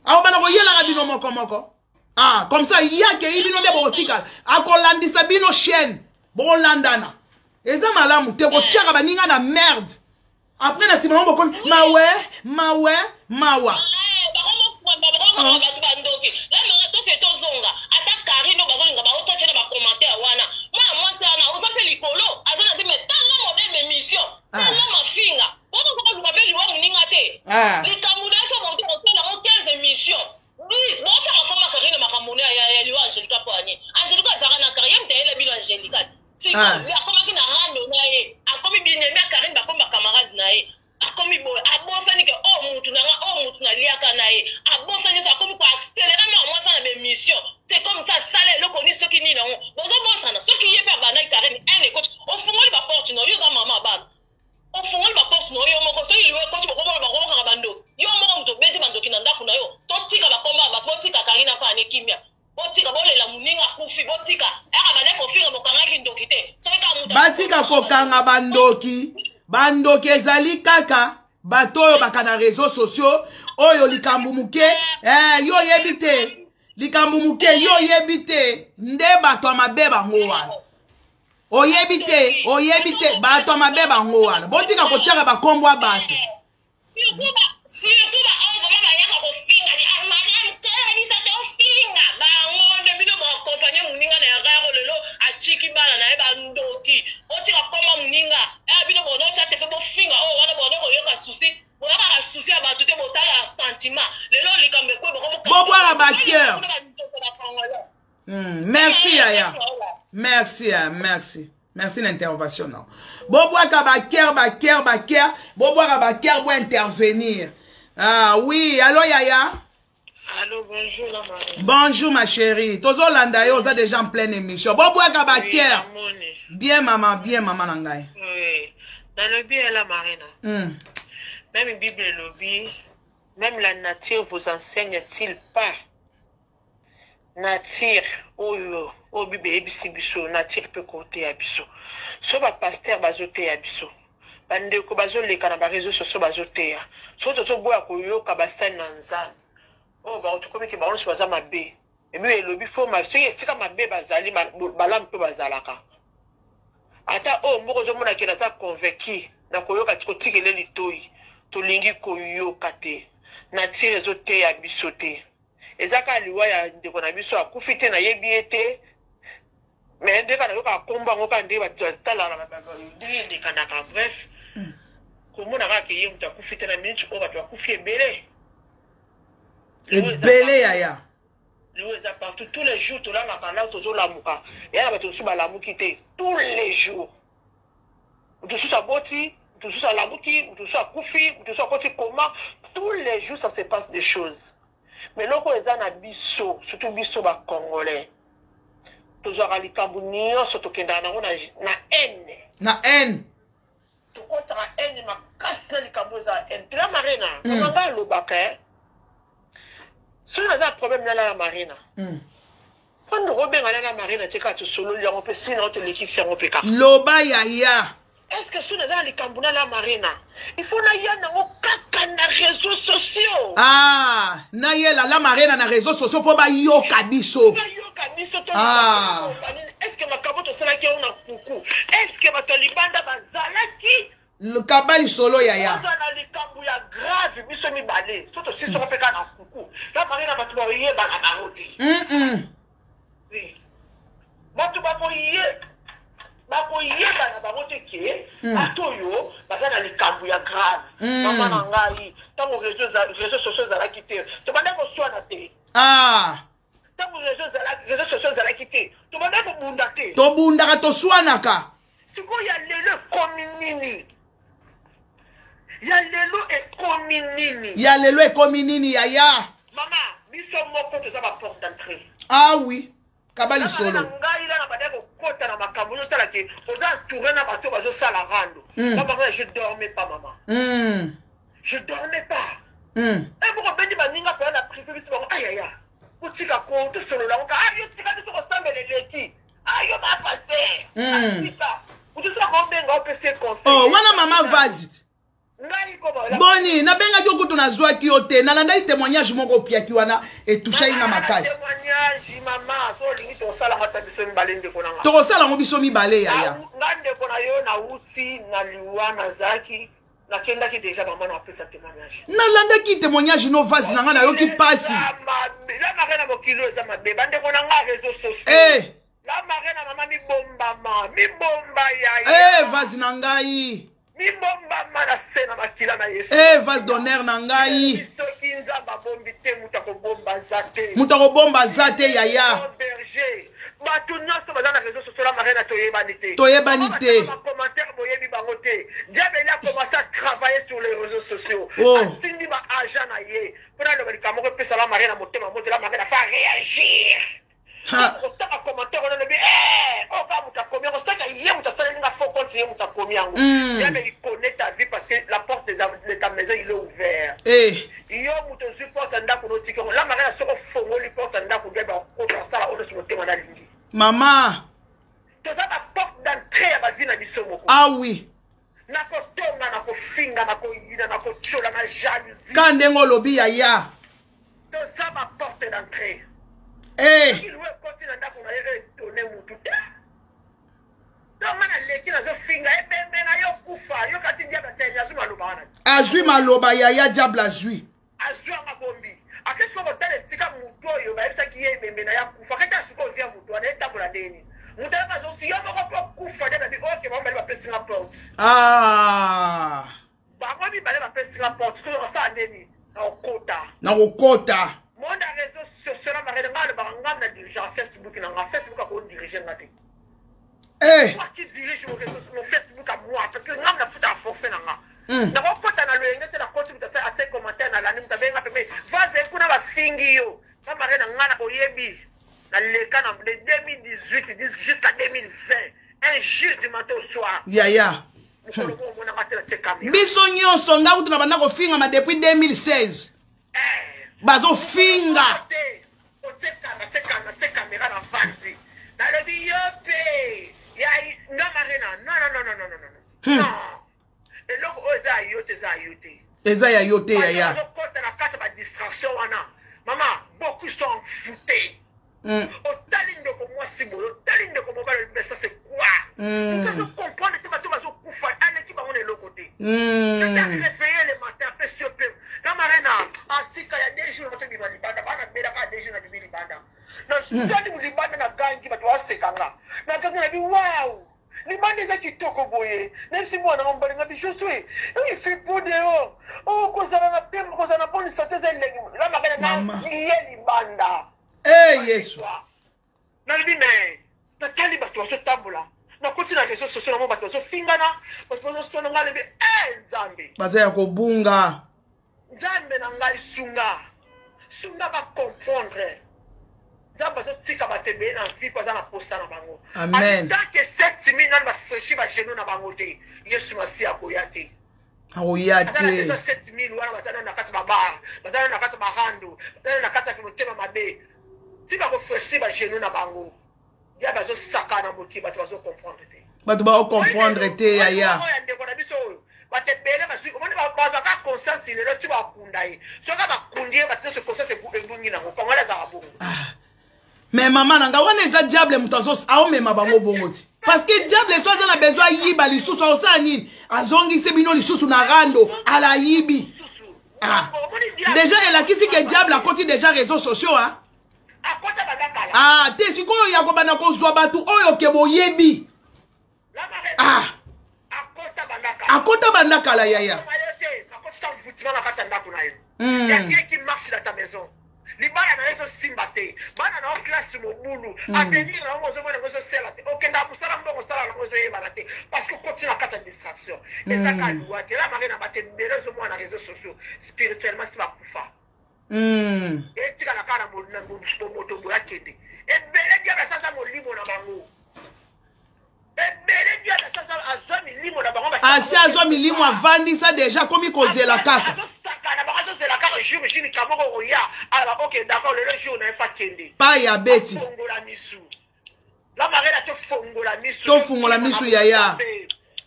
Akobanda koyelaka bino moko moko. Ah, comme ça yake bino nde bokotikala. Akolandisa bino chaîne. Bokolandana. Eza malamu te kotiaka baninga na merde. Après na sima bokomi mawe mawe mawa. Bato bandoki la manga toke tozonga ata karino bazolinga baotache na bacommentaire wana mwana mwasi wana oza mpe likolo aza na te mais tala modèle émission tala mafinga wana ozokoluka mpe liwa moninga te likambo na yo so bozo kosala yango 15 émission 10 botaka koma karine makambo na ya liwa Angelica mpo ani Angelica azalaka na karine ye moto ayela bino Angelica sikoyo akomaki na rando na ye akomi binemi ya Karine bakomi bacamarade na ye akomi boye abosani ke oyo mutu na nga oyo mutu naliaka na ye abosani nyonso akomi koaccéléré mwa mwasi na bémission c'est comme ça asala eloko nini soki nini yango bozobosana soki ye mpe abandaki Karine un ekoti ofungoli baporte na yo oza mama bana ofungoli baporte na yo moko soki liwa ekoti bokomona bakomokaka bandoki yo moko moto obeti bandoki na ndako na yo totika bakomba bato botika Karine afa ane kimia botika bolela moninga akufi botika aka bande kofinga bokangaki ndoki te soki kaka moto batika kokanga bandoki. Bandoki ezali kaka bato oyo baka na réseaux sociaux oyo likambo moke yo oyebi te likambo moke yo oyebi te nde bato ya mabe bango wana oyebi te oyebi te bato ya mabe bango wana botika kotiaka bakombo ya bato. Surtout ba oyo vraiment bayaka kofinga madame toyebisa tofinga bango nde bino boakompagne moninga na erreur lelo atiki bana na ye bandoki otika koma moninga bino bonotya te fe bofinga oyo wana bono koyoka susi boyokaka susi ya bato te botala sentiment lelo likambo ekwe bobwaka bacœur. Merci yaya, merci merci merci l'intervention. Non bobwaka bacœur bacœur bacœur bobwaka bacœur bo intervenir. Ah oui, allo yaya. Allô, bonjour la Marie. Bonjour ma chérie. Tozolanda yo oza déjà en pleine émission. Bobwaka bacœur. Bien maman, bien maman na ngai. Oui. Nalobi la Marina. Même Bible elobi, même la nature vous enseigne-t-il pas? Nature oyo oyo Bible eyebisi biso, nature mpe koteya biso. So ba pasteur bazoteya biso. Bandeko bazoleka na ba réseaux sociaux bazoteya. So tozoboya koyoka basali na Nzambe. Oyo ba tokomi ke bango nyonso baza mabe. Ebi elobi fo ma soki esika mabe bazali balamu mpe bazalaka. Ata oyo moko ozomona ke naza convaincu na koyoka ti kotikele litoi tolingi koyoka te. Nature ezoteya biso te. Eza kaka liwa ya ndeko na biso akufi te nayebi ye te. Mais ndenge nayokaka kombo yango kaka ndenge bato batalaka ndenge elekanaka bref komona kaka ke ye moto akufi te na minute oyo bato bakufi ebele. Ebele yaya. Liwa eza partout, tous les jours tolalaka na tozolamuka. Ya na bato mosusu balamuki te tous les jours. Moto mosusu aboti, moto mosusu alamuki, moto mosusu akufi, moto mosusu akoti coma. Tous les jours ça se passe des choses. Mais eloko eza na biso, surtout biso ba Congolais, tozwaka likambo nyonso tokendaka nango na, na haine. Na haine. Tokotaka haine makasi na likambo eza haine. Tula Marina, mama nga alobaka eh. Soki naza na problème na la Marina. Mpo ndoko obenga na la Marina te kaka tosololi yango mpe sina tolekisi yango mpe kaka. Loba yaya. Est-ce que soki naza na likambo na la Marina, il faut naya nango kaka na réseaux sociaux? Ah, nayela la Marina na réseaux sociaux mpo bayoka biso. Bayoka biso to ah. Est-ce que makambo tosalaki yango na kuku? Est-ce que bato ya libanda bazalaki? Kaba lisolo yaya. Oza na likambo ya grave biso mibale. So tosisoko mpe kaka na kuku. La Marina bato bayebana bango te. Oui. Bato bakoye bakoyeba na bango te ke bato oyo baza na likambo ya grave. Mama na ngai, ntango réseau sociaux ezalaki te, tobandaki koswana te. Ah. Ntango réseau sociaux ezalaki te, tobandaki kobunda te. Tobundaka, toswanaka. Sikoyo ya lelo ekomi nini? Ya lelo ekomi nini? Ya lelo ekomi nini yaya? Mama, biso moko toza ba porte d'entrée. Ah oui. Kaba lisolo. Na ngai la na bada kokota na makambo oyo tala ke oza entouré na bato bazosala rando. Mama, je dormais pas mama. Je dormais pas. Eh boko bendi baninga pe na privé biso bango ayaya. Kotika ko tosolola ngo ah yo tika biso kosambela eleki. Ah yo ba pasteur. Atika. Mutu soko obenga opese conseil. Oh wana mama vazi. Boni nabengaki yo kutu nazwaki yo te, nalandaki témoignage moko opiaki wana etushaki nga makasi. Témoignage mama, so olingi tosala ngo ata biso mibale ndeko na nga. Tokosala ngo biso mibale yaya. Nga ndeko na yo nauti na liwa nazalaki nakendaki deja mama na apesa témoignage. Nalandaki témoignage no vase na nga nayoki pasi. La mare na mokili eza mabe bandeko na nga réseaux sociaux. Eh. La mare na mama mibombama, mibomba yaya. Eh vase na ngai. Mibombama na se na makila na Yesu. Eh vase d'honneur na ngai. Soki Nzambe abombi te, moto akobomba aza te. Moto akobomba aza te yaya. Berger. Bato nyonso baza na réseau social la marina toyebani te. Toyebani te. Ba commentaire boyebi bango te. Diable il a commencé à travailler sur les réseaux sociaux. Oh. Atindi ba agent na ye. Pona loba likambo moko epesa la marina motema moto la marina fa réagir. Kotanga commentaire wana lobi eh oh ka moto akomi yango saka ye moto asaleli nga faux compte ye moto akomi yango. Diable il connaît ta vie parce que la porte de ta maison il est ouvert. Eh. Yo moto ozwi porte ya ndako notiki yango la marina soko ofongoli porte ya ndako diable akota asala oyo nyonso motema nalingi. Mama. Toza ba porte d'entrée ya ba vie na biso moko. Ah oui. Nakotonga, nakofinga, nakoyina, nakotiola, na jalousie. Ka ndenge olobi yaya. Toza ba porte d'entrée. Eh. Soki liwa ekoti na ndako na yo etone mutu te. Donc nga naleki nazofinga ebembe na yo kufa yo kati diable ateli azwi maloba wana. Azwi maloba yaya diable azwi. Azwi yango abombi. Akesi ko kotala esika mutu oyo bayebisaki ye ebembe na ye akufa. Aketi asuka ozwi ya mutu wana etambola ndenge nini. Mutu ayaka azosi yo moko mpo kufa nde babi oke bango mibale bapesi nga porte. Ah. Bango mibale bapesi nga porte. Soki osala ndenge nini? Nakokota. Nakokota. Monde ya réseau sociaux na marene nga alobaka nga na dirigera Facebook na nga. Facebook ako dirige nga te. Eh. Moi qui dirige mon réseau, mon Facebook à moi, parce que nga nafuta forfait na nga. Nakokota na loyenge te nakoti moto atie commentaire na landi moto abenga pembe vaze kuna bafingi yo nga mare na nga na oyebi naleka na de 2018 jusqu'à 2020 un jour du matin au soir yaya mokolo moko omonaka te natie kamera biso nyonso nga kutu na banda kofingama depuis 2016 bazofinga otie kamera na vandi nalobi yo mpe ya nga marena non non non non non non non eloko oyo eza ya yo te, eza ya yo te. Eza ya yo te yaya. Okota na kati ya ba distraction wana mama, beaucoup sont envoûtés. Otali ndeko mwasi boye, otali ndeko mobali, mais ça c'est quoi? Moto azo comprendre te, bato bazokufa aleki bango na eloko te. Je t'ai réveillé le matin apesi yo mpe na marena atika ya deux jours natobima libanda, bana belaka ya deux jours nabimi libanda, nasali libanda na gangi, bato baseka nga na gangi na bi wow libanda eza kitoko boye, nayebisi mwana nga mobali nga bi Josué, il fait beau dehors, oh kozala na pembe, kozala na bonne santé eza elengi la marena na ye libanda. Eh Yesu. Nalobi mais natali bato bazotambola, nakoti na réseau sociaux nango, bato bazofingana, bato bazosona. Ngai alobi e Nzambe, baza ya kobunga. Nzambe na ngai, sunga, sunga bacomprendre. Nzambe azotika bato ebele na vie mpo aza na posa na bango. Amen. Tant que 7000 nani bafraîchir bagenou na bango te, Yesu Masiya akoya te. Akoya aza na te. besoin 7000 wana baza nano na kati babar, baza nano na kati barando, baza nano na kati ya motema mabe. Ti bakofraîchir bagenou na bango, ya bazosaka na mokili, bato bazocomprendre te. Bato baocomprendre te, yaya. Oyo ya ndeko na biso oyo, bato ebele bazwi, omoni, bazwaka conscience lelo ti bakunda ye. Soki bakundi ye, bato nyonso conscience ebungi nango. Kongole azalaka bongo. Mais mama na nga, wana eza diable moto aomema bango bongo te, parce que diable so aza na besoin ayiba lisusu, aosala nini? Azongisi bino lisusu na rando, alayibi. Ah. Déjà elakisi ke diable akoti déjà réseaux sociaux, ah. Akota banda kala. Ah te, sikoyo ya kobanda kozwa bato oyo ke boyebi. Ah. Akota banda kala. Akota banda kala, yaya. Yo te, akotisa mvutima na kati ya ndako na yo. Ya rien qui marche dans ta maison, libala na yo ezosimba te, bana na yo classe mobulu, avenir na yo ozomona yango ezosela te, okendaka mosala, mbongo osala yango ezoyebana te, parce que okoti na kati ya distraction. Ezaka liwa te la mare na bato ebele ozomona na réseaux sociaux, spirituellement si bakufa. Etikala kaka na bomoto boye, akende ebele. Diable asaza molimo na bango ebele. Diable asaza, azwa milimo na bango. Asi azwa milimo, avandisa déjà, akomi kozela kaka. Azosakana bango, azozela kaka jour jini kamoko koya, alaba ok, d'accord, lelo jour na ye fa kende. Pa ya beti. Fongola misu la marela, tofongola misu. Tofungola misu, yaya.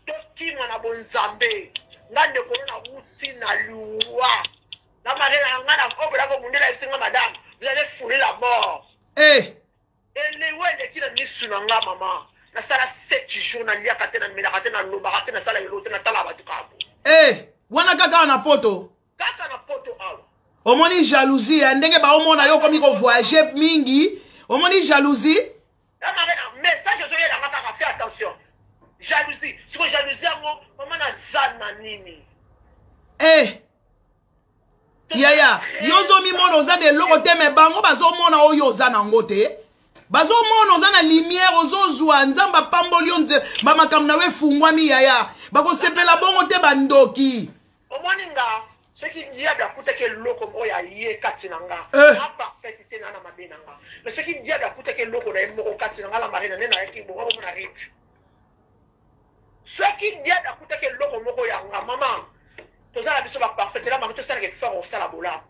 Tokima na bonzambe. Nga ndeko no, nawuti na liwa la marela na nga na obelaka omundela yebisinga: "Madame, vous avez foulé la mort." Eh. Elewa eleki na misu na nga, mama. Nasala 7 jours naliaka te, namelaka te, nalobaka te, nasala eloko te, natala bato kaka bo. Eh, wana kaka awa na poto? Kaka na poto awa. Omoni jalousie ya ndenge baomona yo okomi kovoyage mingi, omoni jalousie. Message ezoyelanga kaka: "Fais attention, jalousie." Siko jalousie yango, mama, naza na nini? Eh yaya, yo ozomimona oza na eloko te, me bango bazomona oyo oza nango te. Bazomona oza na lumière, ozozwa, Nzambe apamboli yo, nze bamakambo na yo efungwami. Yaya, bakosepela bongo te, bandoki. Omoni nga, soki diable akutaki eloko moko ya ye kati na nga, Eh. na parfaite te, na mabe na nga, mais soki diable akutaki eloko na ye moko kati na nga la marina, nde nayaki bongo bomona rip. Soki diable akutaki eloko moko ya nga, mama, toza na biso baparfait la mama, tosalaka effort kosala bolamu.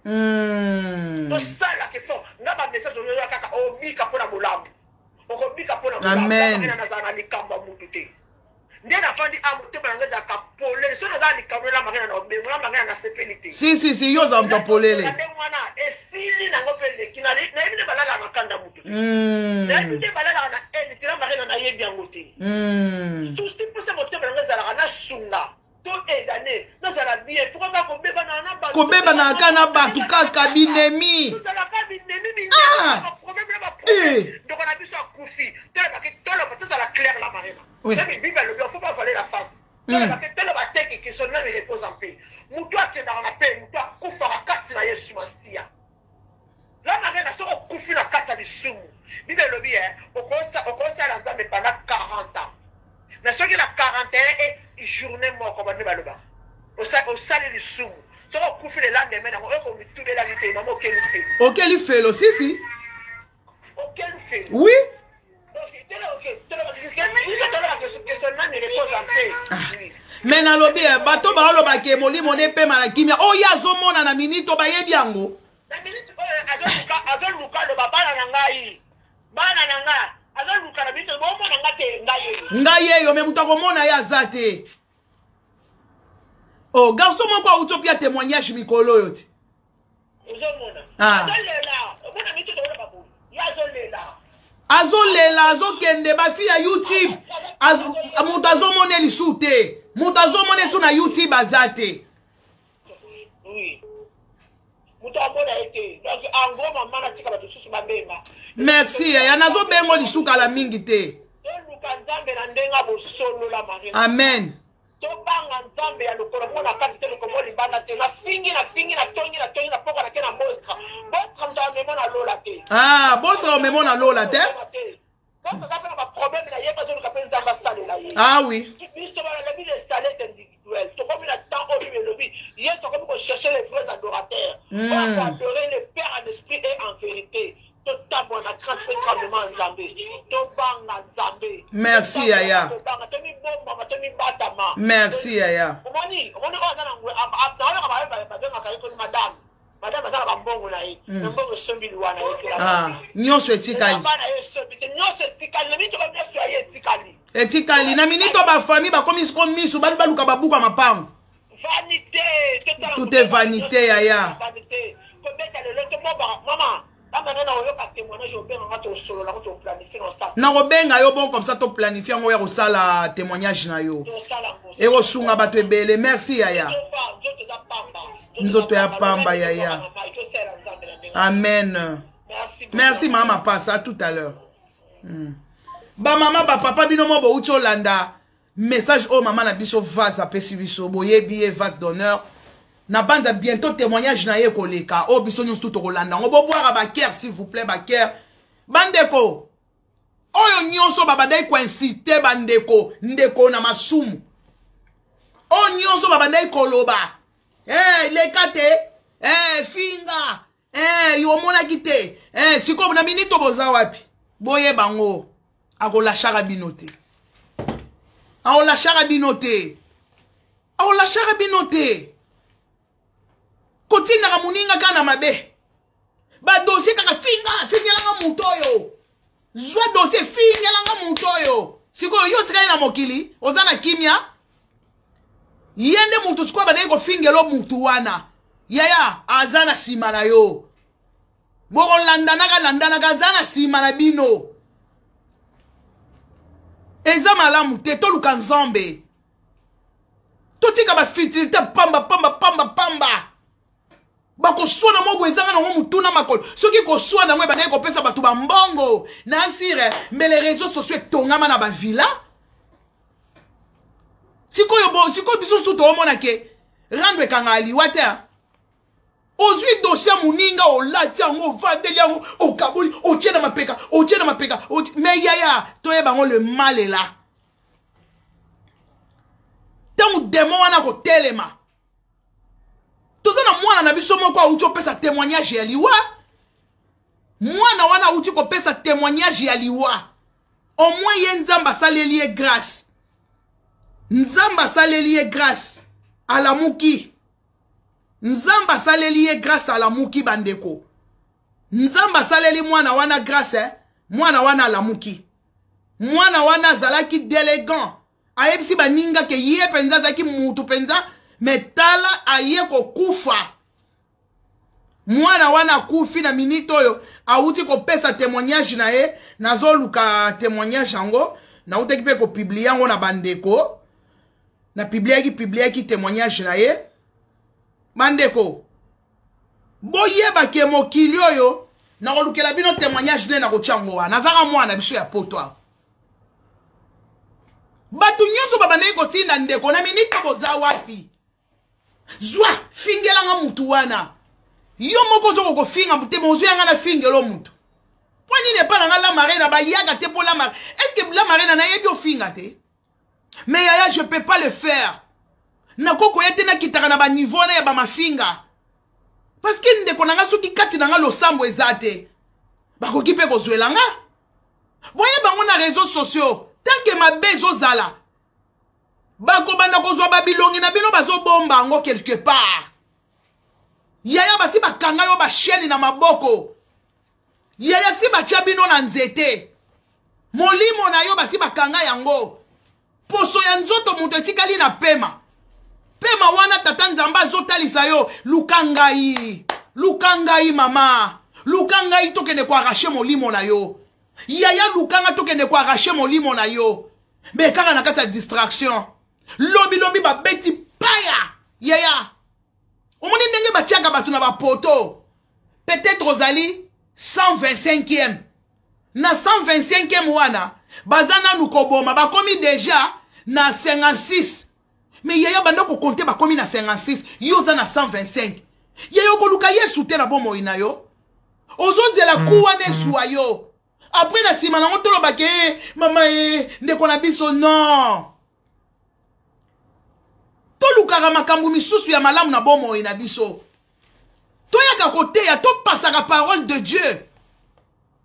Tosalaka effort. Nga bamessage oyoya kaka: obika mpona bolamu, okobika mpona bolamu. Amen. Nazala na likambo ya mutu te. Nde nafandi a motema na ngai ezalaka polele. So naza na likambo la marina na obengo la marina, nasepeli te. Si si si, yo oza moto ya polele. Ndenge wana esili nango mpe eleki. Nayebi nde balalaka na kanda mutu te. Nayebi nde balalaka na ene te la marina, nayebi yango te. Susi mposa motema na ngai ezalaka nasunga to edane, nazala bien. Pourquoi bakobebana na bato? Kobebana kaka na bato, kaka binemi. Tozalaka binemi. Ah! Baproblème na Eh. baproblème. Ndeko na biso akufi, tolobaki, toloba, tozala clair la marina. Même Bible alobi faut pas voiler la face. Tolobaki, toloba teke que son âme repose en paix. Moto akendaka na paix, moto akufaka kati na Yesu Masiya la marina. Soki okufi na kati ya lisumu, Bible elobi e okosala Nzambe pendant 40 ans, mais soki na 41 e journée moko bande balobaka osali lisumu, soki okufi le lendemain nango, oyo komitubelaki te, mama, okeli felo. Okeli felo, sisi. Okeli felo. Oui. Donc biso tolobaka que son âme repose en paix. Oui. Me nalobi eh, bato baolobaka molimo nde epema na kimia, oyo azomona na minito bayebi yango. Na minute oyo azoluka, azoluka aloba: "Bana na ngai, bana na nga." Azoluka na minute: "Bomona nga te, ngai oyo." Ngai yeyo, me moto akomona ye aza te. O garçon moko auti opia témoignage mikolo oyo te. Ozomona. Ah. Azolela, omona minute toloba boye, ye azolela. Azolela, azokende bafi ya YouTube. Moto azomona lisu te, moto azomona esu na YouTube aza te. Oui, moto amona ye te. Donc en gros, mama, natika bato mosusu babenga. Merci yaya, nazobengo lisukala mingi te. Toluka Nzambe na ndenge ya bosolola, Marina. Amen. Tobanga Nzambe ya lokolo moko na kati te, lokolo moko libanda te. Nafingi, nafingi, natongi, natongi na poko, nake na mostra, bostra moto amemo. na lola te. Ah, boss akomema na lola te. Boss aza mpe na baproblème na ye mpe azoluka mpe Nzambe asalela ye. Ah oui. Biso balobi le salaire est individuel. Tokomi na temps oyo Bible elobi Yesu akomi kochercher les vrais adorateurs. Oyo akoadorer le Père en esprit et en vérité. Totambola na crainte mpe tremblement ya Nzambe. Tobanga Nzambe. Merci yaya. Tobanga, tomibombama, tomibatama. Merci yaya. Omoni, omoni oyo aza na ngwe, naoyoka babengaka ye koni madame. Madame aza na bambongo na ye. Mm. Mbongo esombi liwa na ye te. Ah, nyonso etikali. Bana ye esombi te, nyonso etikali. Na minito nyonso ya ye etikali. Etikali. Na minito ba famille bakomi siko misu bali baluka babuka mapango. Vanité. Tout est vanité yaya. Vanité. Kobeta lelo te mobaka mama. Nakobenga yo bon comme ça toplanifie yango ya kosala témoignage na yo ekosunga bato ebele. Merci yaya. Nzoto ya pamba yaya. Amen. Merci mama passe à tout à l'heure. Bamama bapapa bino mo bouti olanda message oyo mama na biso vase apesi biso, boyebi ye vase d'honneur na banza bientôt témoignage na ye koleka oyo biso nyonso tu tokolanda yango. Bobwaka baker s'il vous plaît, baker bandeko oyo nyonso babandaki koincite bandeko ndeko na masumu oyo nyonso babandaki koloba hey, leka te hey, finga hey, yo omonaki te hey, sikoyo na minito boza wapi? Boyeba yango akolashaka bino te, akolashaka bino te, akolashaka bino te. Kotindaka moninga kaka na mabe, badossier kaka finga, fingelanga moto oyo, zwa dossier fingelanga moto oyo. Sikoyo yo otikali na mokili oza na kimia, ye nde motu sikoyo bandaki kofingela motu wana yaya aza na nsima na yo, bokolandanaka landanaka, aza na nsima na bino. Eza malamu te, toluka Nzambe, totika bafutilité pamba pamba pamba pamba. Bakoswana moko ezanga nango mutuna makolo. Soki koswana yango ebandaki kopesa bato bambongo na asire, mbele réseau sociaux etongama na bavilla. Sikoyo bo sikoyo biso susu toomona ke rando ekangaka liwa te. Ozwi dossier moninga, olati yango, ovandeli yango, okaboli, otie na mapeka, otie na mapeka. Mais yaya, toyeba yango, le mal est là. Ntango demo wana kotelema, toza na mwana na biso moko awuti kopesa témoignage ya liwa. Mwana wana awuti kopesa témoignage ya liwa. Au moins ye Nzambe asaleli ye grâce, Nzambe asaleli ye grâce, alamuki. Nzambe asaleli ye grâce, alamuki. Bandeko, Nzambe asaleli mwana wana grâce, eh? Mwana wana alamuki. Mwana wana azalaki délégant, ayebisi baninga ke ye mpenza azalaki mutu mpenza, me tala aye kokufa. Mwana wana akufi na minute oyo awuti kopesa témoignage na ye. Nazoluka témoignage yango, nautaki mpe kopublier yango na bandeko, na publiaki publiaki témoignage na ye. Bandeko, boyeba ke mokili oyo, nakolukela bino témoignage nde nakotia yango wana. Nazaka mwana biso ya poto awa, bato nyonso babandaki kotinda ndeko na minute, boza wapi? Zwa fingelanga mutu wana. Yo moko ozoko kofinga motema, ozoyanga na fingelo mutu mpo nini? Epa na nga la marena bayaka te mpo la marena, est ce que la marena nayebi ofinga te? Mais yaya, je peux pas le faire. Nakokoya te, nakitaka na baniveau wana ya bamafinga, parce que ndeko na nga, soki kati na nga losambo eza te, bakoki mpe kozwela nga. Boyeba ngo na réseaux sociaux, tant que mabe ezozala, bakobanda kozwa babilongi na bino, bazobomba yango quelque part. Yaya, basi bakanga yo bachaîne na maboko. Yaya, si batia bino na nzete, molimo na yo basi bakanga yango. Poso ya nzoto moto etikali na pema pema wana. Tata Nzambe azotalisa yo: luka ngai, luka ngai mama, luka ngai, tokende koarracher molimo na yo. Yaya, lukanga, tokende koarracher molimo na yo. Me kaka na kati ya distraction, lobilobi babeti paya. Yaya, omoni ndenge batiaka bato na bapoto, peut-être ozali 125e na 125e wana, baza nanu koboma, bakomi déjà na 56. Mais yaya, banda kocompter, bakomi na 56, yo oza na 125. Yaya, okoluka Yesu te na bomoi na yo. Ozozela ku wana ezwa yo. Après na nsima nango tolobaka e mama e ndeko na biso non. Tolukaka makambo misusu ya malamu na bomoi na biso. Toyaka koteya, topasaka parole de Dieu.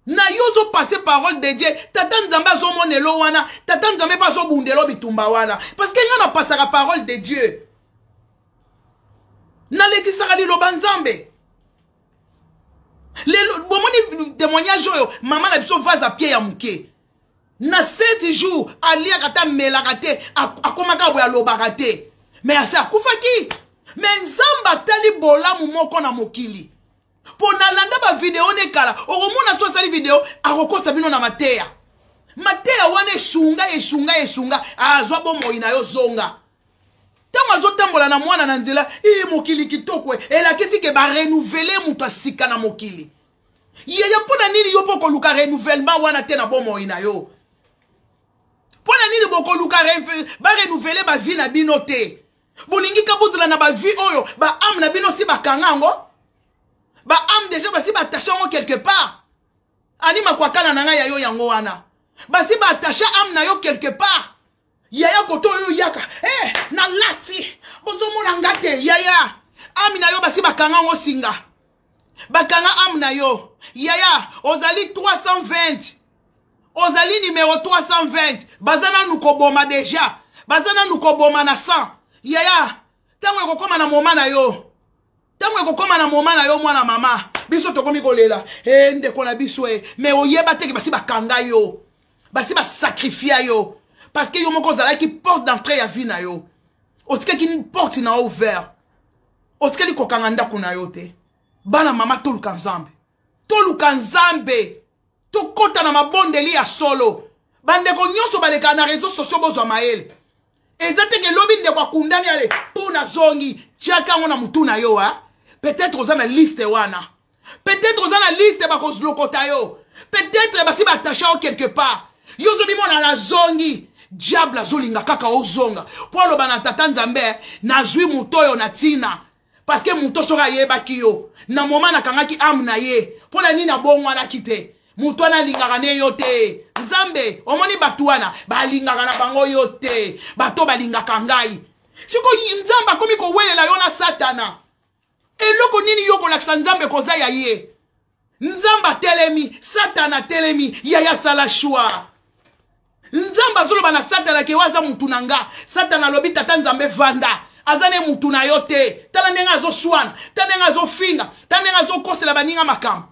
Na yo ozopase parole de Dieu, tata Nzambe azomonelo wana, tata Nzambe mpe azobundelo bitumba wana. Parce que nga napasaka parole de Dieu. Nalekisaka liloba Nzambe. Lelo bomoni témoignage oyo mama na biso vase a pied ya moke. Na 7 jours aliaka te amelaka te akomaka boye alobaka te. Mais ase akufaki. Mais Nzambe atali bolamu moko na mokili. Po nalanda ba video ne kala, okomona so asali video akokosa bino na mateya. Mateya wana esunga esunga esunga azwa bomoi na yo zonga. Ntango azotambola na mwana na nzela, ee mokili kitoko elakisi ke ba renouveler moto asika na mokili. Yeye mpo na nini yo mpo koluka renouvellement wana te na bomoi na yo? Mpo na nini bokoluka ba renouveler ba vie na bino te? Bolingi ka bozala na ba vie oyo ba âme na bino si bakanga yango? Ba âme déjà basi ba attacher yango quelque part. Ani makwakala na ngai ya yo yango wana. Basi ba attacher âme na yo quelque part. Yaya koto oyo yaka. Eh, na lati. Bozomona nga te, yaya. Âme na yo basi bakanga yango singa. Bakanga âme na yo. Yaya, ozali 320. Ozali numéro 320. Baza nanu koboma déjà. Baza nanu koboma na 100. Yaya, tango ekokoma na moma na yo. Tango ekokoma na moma na yo mwana mama. Biso tokomi kolela. Eh, ndeko na biso eh. Mais oyeba te ke basi bakanga yo. Basi ba sacrifier yo. Parce que yo moko ozalaki porte d'entrée ya vie na yo. Otikaki porte na yo ouvert. Otikali kokanga ndako na yo te. Bana mama toluka Nzambe. Toluka Nzambe. Tokota na mabondeli ya solo. Bandeko nyonso baleka na réseaux sociaux bozwa mayele. Eza te ke lobi ndeko akundani ale mpo na zongi tiaka yango na mutu na yo ha. Peut-être oza na liste wana. Peut-être oza na liste bakozlokota yo. Peut-être basi ba attacher yo quelque part. Yo ozobimona na zongi. Diable azolinga kaka ozonga. Po aloba na tata Nzambe nazwi moto oyo na tina. Parce que moto soki ayebaki yo na moment nakangaki âme na ye mpo na nini abongwanaki te. Moto wana alingaka ne yo te. Nzambe omoni bato wana balingaka na bango yo te. Bato balingaka ngai. Sikoyo Nzambe akomi kowelela yo na Satana. Eloko nini yo kolakisa Nzambe koza ya ye? Nzambe atelemi, Satana atelemi, yaya sala choix. Nzambe azoloba na Satana ke waza mutu na nga. Satana alobi tata Nzambe vanda. Aza ne mutu na yo te. Tala ndenge azoswana, tala ndenge azofinga, tala ndenge azokosela baninga makambo.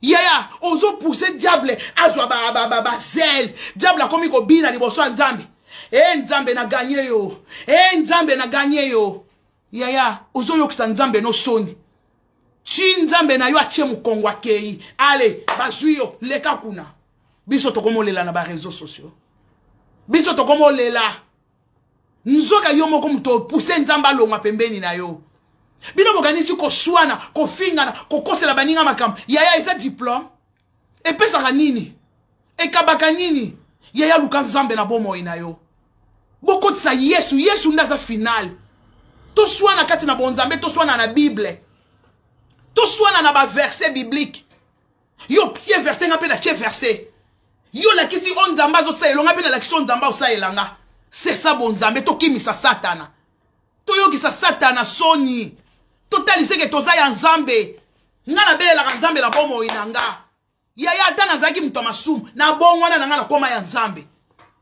Yaya, ozo pousser diable azwa ba ba ba, ba zèle. Diable akomi kobina liboso ya Nzambe. Eh Nzambe na gagner yo. Eh Nzambe na gagner yo. Yaya, ozoyokisa Nzambe no soni. Ti Nzambe na yo atie mokongo akei. Ale, bazwi yo, leka kuna. Biso tokomolela na ba réseaux sociaux. Biso tokomolela. Nzoka yo moko moto pousse Nzambe alongwa pembeni na yo. Bino bokanisi koswana, kofingana, kokosela baninga makambo. Yaya, eza diplôme. Epesaka nini? Ekabaka nini? Yaya, luka Nzambe na bomoi na yo. Bokotisa Yesu, Yesu nde aza final. Toswana kati na bonzambe, toswana na Bible. Toswana na ba verset biblique. Yo pie verset nga pe na tie verset. Yo lakisi o Nzambe azosalela nga pe na lakisi o Nzambe azosalela nga. C'est ça bonzambe, tokimisa Satana. Toyokisa Satana soni. Totalise ke toza ya Nzambe. Nga nabelelaka Nzambe na bomoi na nga. Yaya ata nazalaki moto ya masumu, na bongwana na nga nakoma ya Nzambe.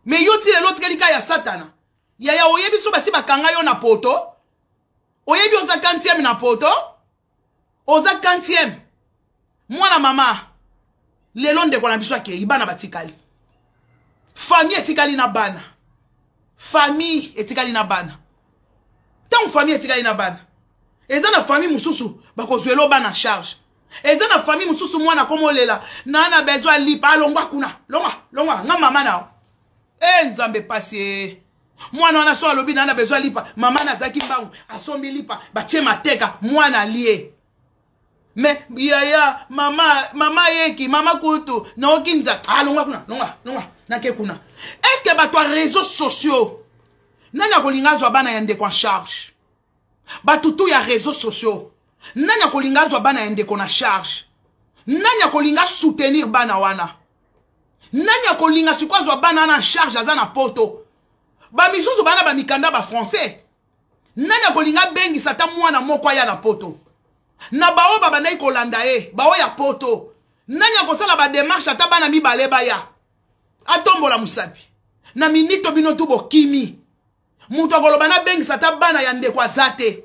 Mais yo ti lelo otikali ka ya Satana. Yaya oyebi so basi bakanga yo na poto? Oyebi oza quantième na poto? Oza quantième. Mwana mama, lelo ndeko na biso akei, bana batikali. Famille etikali na bana. Famille etikali na bana. Tango famille etikali na bana. Eza na famille mosusu bakozwela bana charge. Eza na famille mosusu mwana komolela na na besoin lipa alongwa kuna. Longwa, longwa nga mama na. Eh Nzambe pasi eh. Mwana wana so alobi na na besoin lipa, mama nazaki mbangu, asombi lipa, batie mateka, mwana lie. Mais yaya mama mama yeki mama kutu naoki nza alongwa kuna longwa longwa nake kuna. Est-ce que bato ya réseaux sociaux nani akolinga azwa bana ya ndeko en charge? Bato tu ya réseaux sociaux nani akolinga azwa bana ya ndeko na charge? Nani akolinga soutenir bana wana? Nani akolinga sikoyo azwa bana wana en charge aza na poto? Bamisusu bana bamikanda ba français. Nani akolinga abengisa ata mwana moko aya na poto? Na baoyo babandaki kolanda ye, baoyo ya poto. Nani akosala ba démarche ata bana mibale baya? Atombola mosapi. Na minito bino tu bokimi. Moto akoloba nabengisa ata bana ya ndeko aza te.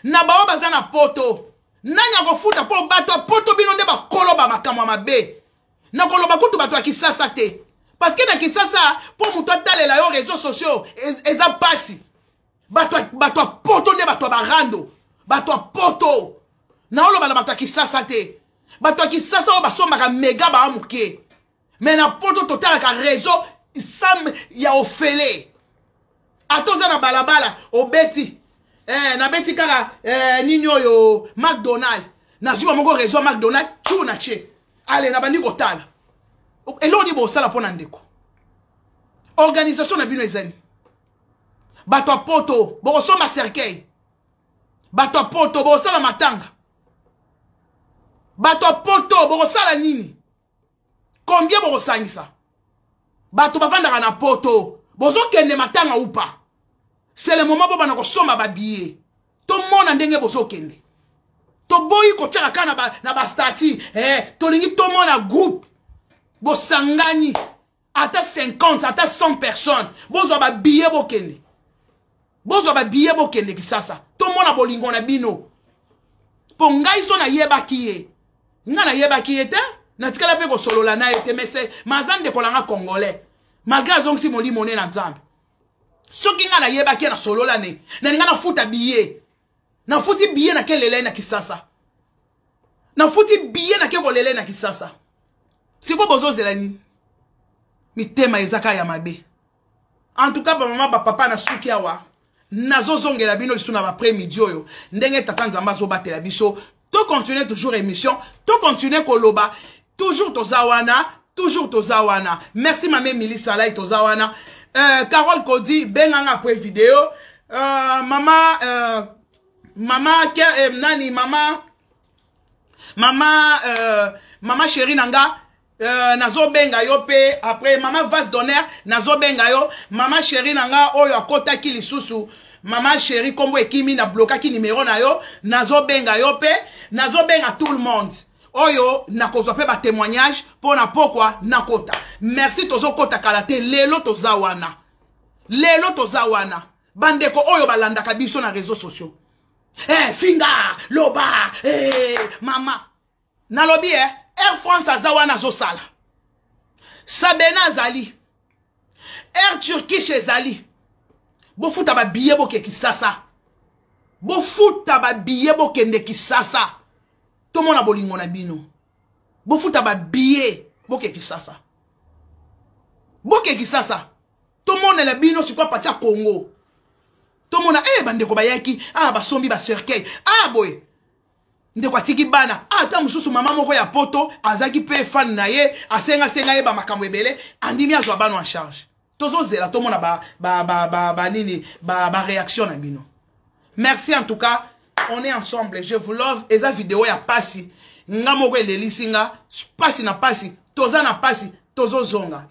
Na baoyo baza na poto. Nani akofuta mpo bato ya poto bino nde bakolo ba makambo ya mabe. Nakoloba kutu bato ya Kisasa te. Parce que na Kisasa mpo moto atalela yo réseaux sociaux eza pasi. Bato ya poto nde bato ya barando. Bato ya poto. Naoloba na bato ya Kisasa te. Bato ya Kisasa oyo basombaka mega ba moke. Mais na poto totalaka réseau sam ya ofele. Ata oza na balabala obeti nabeti kaka nini oyo McDonald. Nazwi moko réseau McDonald tu na tie. Ale na bandi kotala. Eloko nini bosala mpo na ndeko? Organisation na bino ezali. Bato ya poto bokosomba cercueil. Bato ya poto bokosala matanga. Bato ya poto bokosala nini? Combien bokosangisa? Bato bavandaka na poto bozokende matanga ou pas? C'est le moment bobana kosomba ba billet. Tomona ndenge bozokende. Toboyi kotiaka kaka na ba statut. Tolingi tomona groupe. Bosangani ata 50 ata 100 personnes. Bozwa ba billet bokende. Bozwa ba billet bokende Kisasa. Tomona bolingo na bino. Po ngai so nayebaki ye. Nga nayebaki ye te. Natikala pe kosolola na ye te, mais c'est maza ndeko nanga congolais. Malgré azongisi molimo ne na Nzambe. Soki nga nayebaki ye na solola ne, nalinga nafuta billet. Nafuti billet na kelele na Kisasa. Nafuti billet na kekolele na Kisasa. Siko bozozela nini? Mitema ezaka ya mabe. En tout cas ba mama ba papa na suki awa. Nazozongela bino lisu na ba après-midi oyo. Ndenge tata Nzambe azobatela biso. To continuer toujours émission, to continuer koloba, toujours tozawana, toujours tozawana. Merci mame Milisa Salai tozawana. Carole Kodi benganga après vidéo. Mama mama nani mama mama mama chérie nanga nazobenga yo pe après mama vase d'honneur nazobenga yo mama chérie nanga oyo akotaki lisusu mama chérie kombo ekimi na blokaki numéro na yo nazobenga yo pe nazobenga tout le monde oyo nakozwa pe ba témoignage pona pokwa nakota. Merci tozokota kala te lelo toza wana. Lelo toza wana. Bandeko oyo balandaka biso na réseaux sociaux. Finga loba mama nalobi Air France aza wana azosala. Sabena azali. Air Turkish ezali. Bofuta ba billet boke Kisasa. Bofuta ba billet bokende Kisasa. Tomona bolingo na bino. Bofuta ba billet boke Kisasa. Boke Kisasa. Tomona la bino sikoyo parti ya Congo. Tomona bandeko bayaki, basombi ba cercueil. Boye. Ndeko atiki bana, ata mosusu mama moko ya poto azaki pe fan na ye, asenga senga ye ba makambo ebele, andimi azwa bana en charge. Tozozela tomona ba ba ba ba ba nini ba ba réaction na bino. Merci en tout cas, on est ensemble. Je vous love. Eza vidéo ya pasi. Nga moko elelisi nga, pasi na pasi, toza na pasi, tozozonga.